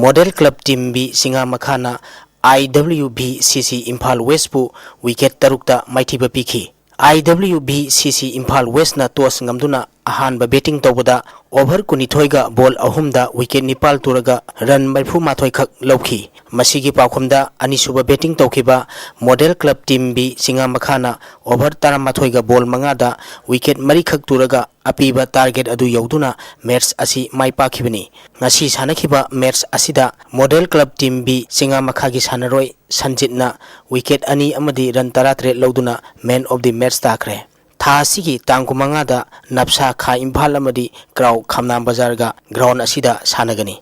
ꯃꯣꯗꯦꯜ ꯀ꯭ꯂꯕ ꯇꯤꯝ ꯕꯤ ꯆꯤꯡꯉꯥ ꯃꯈꯥꯅ ꯑꯥꯏ ꯗꯕ꯭ꯂꯤꯎ ꯕꯤ ꯁꯤ ꯁꯤ ꯏꯝꯐꯥꯜ ꯋꯦꯁꯄꯨ ꯋꯤꯀꯦꯠ ꯇꯔꯨꯛꯇ ꯃꯥꯏꯊꯤꯕ ꯄꯤꯈꯤ꯫ ꯑꯥꯏ ꯗꯕ꯭ꯂꯤꯎ ꯕꯤ ꯁꯤ ꯁꯤ ꯏꯝꯐꯥꯜ ꯋꯦꯁꯅ ꯇꯣꯁ ꯉꯝꯗꯨꯅ ꯑꯍꯥꯟꯕ batting ꯇꯧꯕꯗ over ꯀꯨꯟꯅꯤꯊꯣꯏꯒ ball ꯑꯍꯨꯝꯗ wicket ꯅꯤꯄꯥꯜ ꯇꯨꯔꯒ run ꯃꯔꯤꯐꯨ ꯃꯥꯊꯣꯏ ꯈꯛ ꯂꯧꯈꯤ꯫ ꯃꯁꯤꯒꯤ ꯄꯥꯎꯈꯨꯝꯗ ꯑꯅꯤꯁꯨꯕ batting ꯇꯧꯈꯤꯕ Model Club Team B ꯆꯤꯉꯥꯃꯈꯥꯅ over ꯇꯔꯥꯃꯥꯊꯣꯏꯒ ball ꯃꯉꯥꯗ wicket ꯃꯔꯤꯈꯛ ꯇꯨꯔꯒ ꯑꯄꯤꯕ target ꯑꯗꯨ ꯌꯧꯗꯨꯅ match ꯑꯁꯤ ꯃꯥꯏ ꯄꯥꯛꯈꯤꯕꯅꯤ꯫ ꯉꯁꯤ ꯁꯥꯟꯅꯈꯤꯕ match ꯑꯁꯤꯗ Model Club Team B ꯆꯤꯉꯥꯃꯈꯥꯒꯤ ꯁꯥꯟꯅꯔꯣꯏ ꯁꯟꯖꯤꯠꯅ wicket ꯑꯅꯤ ꯑꯃꯗꯤ run ꯇꯔꯥꯇꯔꯦꯠ ꯂꯧꯗꯨꯅ man of the match ꯇꯥꯈ꯭ꯔꯦ꯫ ꯊꯥ ꯑꯁꯤꯒꯤ ꯇꯥꯡ ꯀꯨꯟꯃꯉꯥꯗ ꯅꯞꯁꯥ ꯈꯥ ꯏꯝꯐꯥꯜ ꯑꯃꯗꯤ ꯀ꯭ꯔꯥꯎ ꯈꯝꯅꯥꯝ ꯕꯖꯥꯔꯒ ground ꯑꯁꯤꯗ ꯁꯥꯟꯅꯒꯅꯤ꯫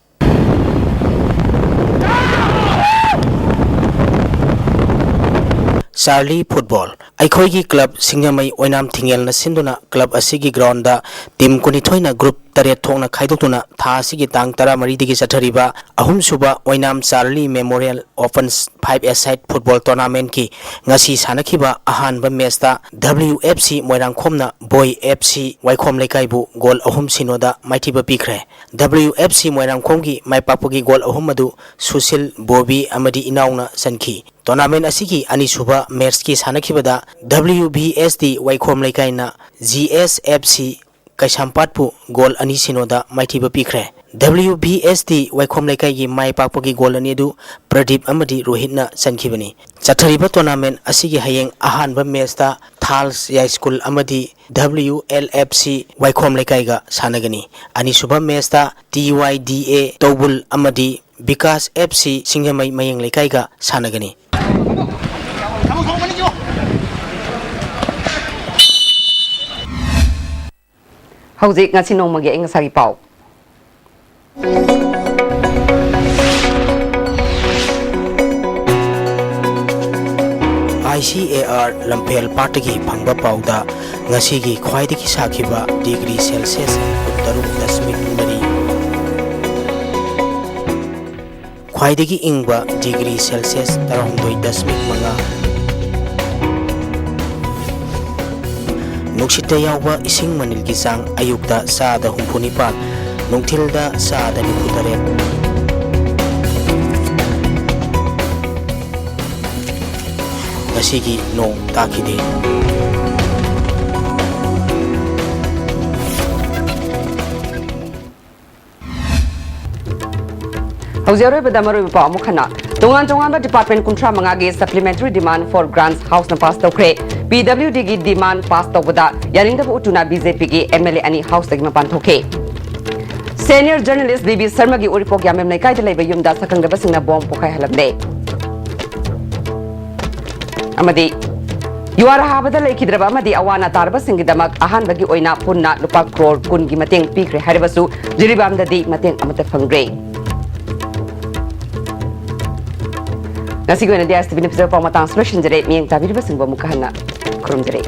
Charlie football. ꯑꯩꯈꯣꯏꯒꯤ club ꯁꯤꯡꯖꯃꯩ ꯑꯣꯏꯅꯥꯝ ꯊꯤꯡꯉꯦꯜꯅ ꯁꯤꯟꯗꯨꯅ club ꯑꯁꯤꯒꯤ groundꯗ team ꯀꯨꯟꯅꯤꯊꯣꯏꯅ group ꯇꯔꯦꯠ ꯊꯣꯛꯅ ꯈꯥꯏꯗꯣꯛꯇꯨꯅ ꯊꯥ ꯑꯁꯤꯒꯤ ꯇꯥꯡ ꯇꯔꯥꯃꯔꯤꯗꯒꯤ ꯆꯠꯊꯔꯤꯕ ꯑꯍꯨꯝꯁꯨꯕ Oinam Charlie Memorial Open five-a-side football tournamentꯀꯤ ꯉꯁꯤ ꯁꯥꯟꯅꯈꯤꯕ ꯑꯍꯥꯟꯕ matchꯇ W F C ꯃꯣꯏꯔꯥꯡꯈꯣꯝꯅ ꯕꯣꯏ F C ꯋꯥꯏꯈꯣꯝ ꯂꯩꯀꯥꯏꯕꯨ goal ꯑꯍꯨꯝ ꯁꯤꯅꯣꯗ ꯃꯥꯏꯊꯤꯕ ꯄꯤꯈ꯭ꯔꯦ꯫ W F C ꯃꯣꯏꯔꯥꯡꯈꯣꯝꯒꯤ ꯃꯥꯏ ꯄꯥꯛꯄꯒꯤ goal ꯑꯍꯨꯝ ꯑꯗꯨ ꯁꯨꯁꯤꯜ, ꯕꯣꯕꯤ ꯑꯃꯗꯤ ꯏꯅꯥꯎꯅ ꯆꯟꯈꯤ꯫ Tournament ꯑꯁꯤꯒꯤ ꯑꯅꯤꯁꯨꯕ matchꯀꯤ ꯁꯥꯟꯅꯈꯤꯕꯗ W V S D ꯋꯥꯏꯈꯣꯝ ꯂꯩꯀꯥꯏꯅ G S F C ꯀꯩꯁꯥꯝꯄꯥꯠꯄꯨ goal ꯑꯅꯤ ꯁꯤꯅꯣꯗ ꯃꯥꯏꯊꯤꯕ ꯄꯤꯈ꯭ꯔꯦ꯫ W V S D ꯋꯥꯏꯈꯣꯝ ꯂꯩꯀꯥꯏꯒꯤ ꯃꯥꯏ ꯄꯥꯛꯄꯒꯤ goal ꯑꯅꯤ ꯑꯗꯨ ꯄ꯭ꯔꯗꯤꯞ ꯑꯃꯗꯤ ꯔꯣꯍꯤꯠꯅ ꯆꯟꯈꯤꯕꯅꯤ꯫ ꯆꯠꯊꯔꯤꯕ tournament ꯑꯁꯤꯒꯤ ꯍꯌꯦꯡ ꯑꯍꯥꯟꯕ matchꯇ ꯊꯥꯜꯁ ꯌꯥꯏꯁ꯭ꯀꯨꯜ ꯑꯃꯗꯤ W L F C ꯋꯥꯏꯈꯣꯝ ꯂꯩꯀꯥꯏꯒ ꯁꯥꯟꯅꯒꯅꯤ꯫ ꯑꯅꯤꯁꯨꯕ matchꯇ T Y D A ꯇꯧꯕꯨꯜ ꯑꯃꯗꯤ ꯕꯤꯀꯥꯁ F C ꯁꯤꯡꯖꯃꯩ ꯃꯌꯦꯡ ꯂꯩꯀꯥꯏꯒ ꯁꯥꯟꯅꯒꯅꯤ꯫ ꯍꯧꯖꯤꯛ ꯉꯁꯤ ꯅꯣꯡꯃꯒꯤ ꯑꯏꯪ ꯑꯁꯥꯒꯤ ꯄꯥꯎ꯫ I C A R ꯂꯝꯐꯦꯜ ꯄꯥꯠꯇꯒꯤ ꯐꯪꯕ ꯄꯥꯎꯗ ꯉꯁꯤꯒꯤ ꯈ꯭ꯋꯥꯏꯗꯒꯤ ꯁꯥꯈꯤꯕ degree Celsius ꯀꯨꯟꯇꯔꯨꯛ ꯗꯁꯃꯤꯛ ꯃꯔꯤ, ꯈ꯭ꯋꯥꯏꯗꯒꯤ ꯏꯪꯕ degree Celsius ꯇꯔꯥꯍꯨꯝꯗꯣꯏ ꯗꯁꯃꯤꯛ ꯃꯉꯥ꯫ ꯅꯨꯡꯁꯤꯠꯇ ꯌꯥꯎꯕ ꯏꯁꯤꯡ ꯃꯅꯤꯜꯒꯤ ꯆꯥꯡ ꯑꯌꯨꯛꯇ ꯆꯥꯗ ꯍꯨꯝꯐꯨ ꯅꯤꯄꯥꯟ, ꯅꯨꯡꯊꯤꯜꯗ ꯆꯥꯗ ꯅꯤꯐꯨ ꯇꯔꯦꯠ꯫ ꯉꯁꯤꯒꯤ ꯅꯣꯡ ꯇꯥꯈꯤꯗꯦ꯫ ꯍꯧꯖꯤꯛ ꯑꯔꯣꯏꯕꯗ ꯃꯔꯨꯑꯣꯏꯕ ꯄꯥꯎ ꯑꯃꯨꯛ ꯍꯟꯅ꯫ ꯇꯣꯉꯥꯟ ꯇꯣꯉꯥꯟꯕ department ꯀꯨꯟꯊ꯭ꯔꯥ ꯃꯉꯥꯒꯤ supplementary demand for grants House ꯅ pass ꯇꯧꯈ꯭ꯔꯦ꯫ P W D ꯒꯤ demand pass ꯇꯧꯕꯗ ꯌꯥꯅꯤꯡꯗꯕ ꯎꯠꯇꯨꯅ B J P ꯒꯤ M L A ꯑꯅꯤ House ꯇꯒꯤ ꯃꯄꯥꯟ ꯊꯣꯛꯈꯤ꯫ Senior journalist B B Sharma ꯒꯤ ꯎꯔꯤꯄꯣꯛ ꯌꯥꯝꯕꯦꯝ ꯂꯩꯀꯥꯏꯗ ꯂꯩꯕ ꯌꯨꯝꯗ ꯁꯛꯈꯪꯗꯕꯁꯤꯡꯅ bomb ꯄꯣꯈꯥꯏꯍꯜꯂꯝꯂꯦ꯫ ꯑꯃꯗꯤ ꯌꯨꯍꯥꯔ ꯍꯥꯕꯗ ꯂꯩꯈꯤꯗ꯭ꯔꯕ ꯑꯃꯗꯤ ꯑꯋꯥ ꯑꯅꯥ ꯇꯥꯔꯕꯁꯤꯡꯒꯤꯗꯃꯛ ꯑꯍꯥꯟꯕꯒꯤ ꯑꯣꯏꯅ ꯄꯨꯟꯅ ꯂꯨꯄꯥ ꯀ꯭ꯔꯣꯔ ꯀꯨꯟꯒꯤ ꯃꯇꯦꯡ ꯄꯤꯈ꯭ꯔꯦ ꯍꯥꯏꯔꯕꯁꯨ ꯖꯤꯔꯤꯕꯥꯝꯗꯗꯤ ꯃꯇꯦꯡ ꯑꯃꯠꯇ ꯐꯪꯗ꯭ꯔꯦ꯫ ꯉꯁꯤꯒꯤ ꯑꯣꯏꯅꯗꯤ ꯑꯥꯏ ꯑꯦꯁ ꯇꯤ ꯚꯤꯅ ꯄꯤꯖꯕ ꯄꯥꯎ ꯃꯇꯥꯡꯁꯨ ꯂꯣꯏꯁꯤꯟꯖꯔꯦ꯫ ꯃꯤꯠꯌꯦꯡ ꯇꯥꯕꯤꯔꯤꯕꯁꯤꯡꯕꯨ ꯑꯃꯨꯛꯀ ꯍꯟꯅ ꯈꯨꯔꯨꯝꯖꯔꯤ꯫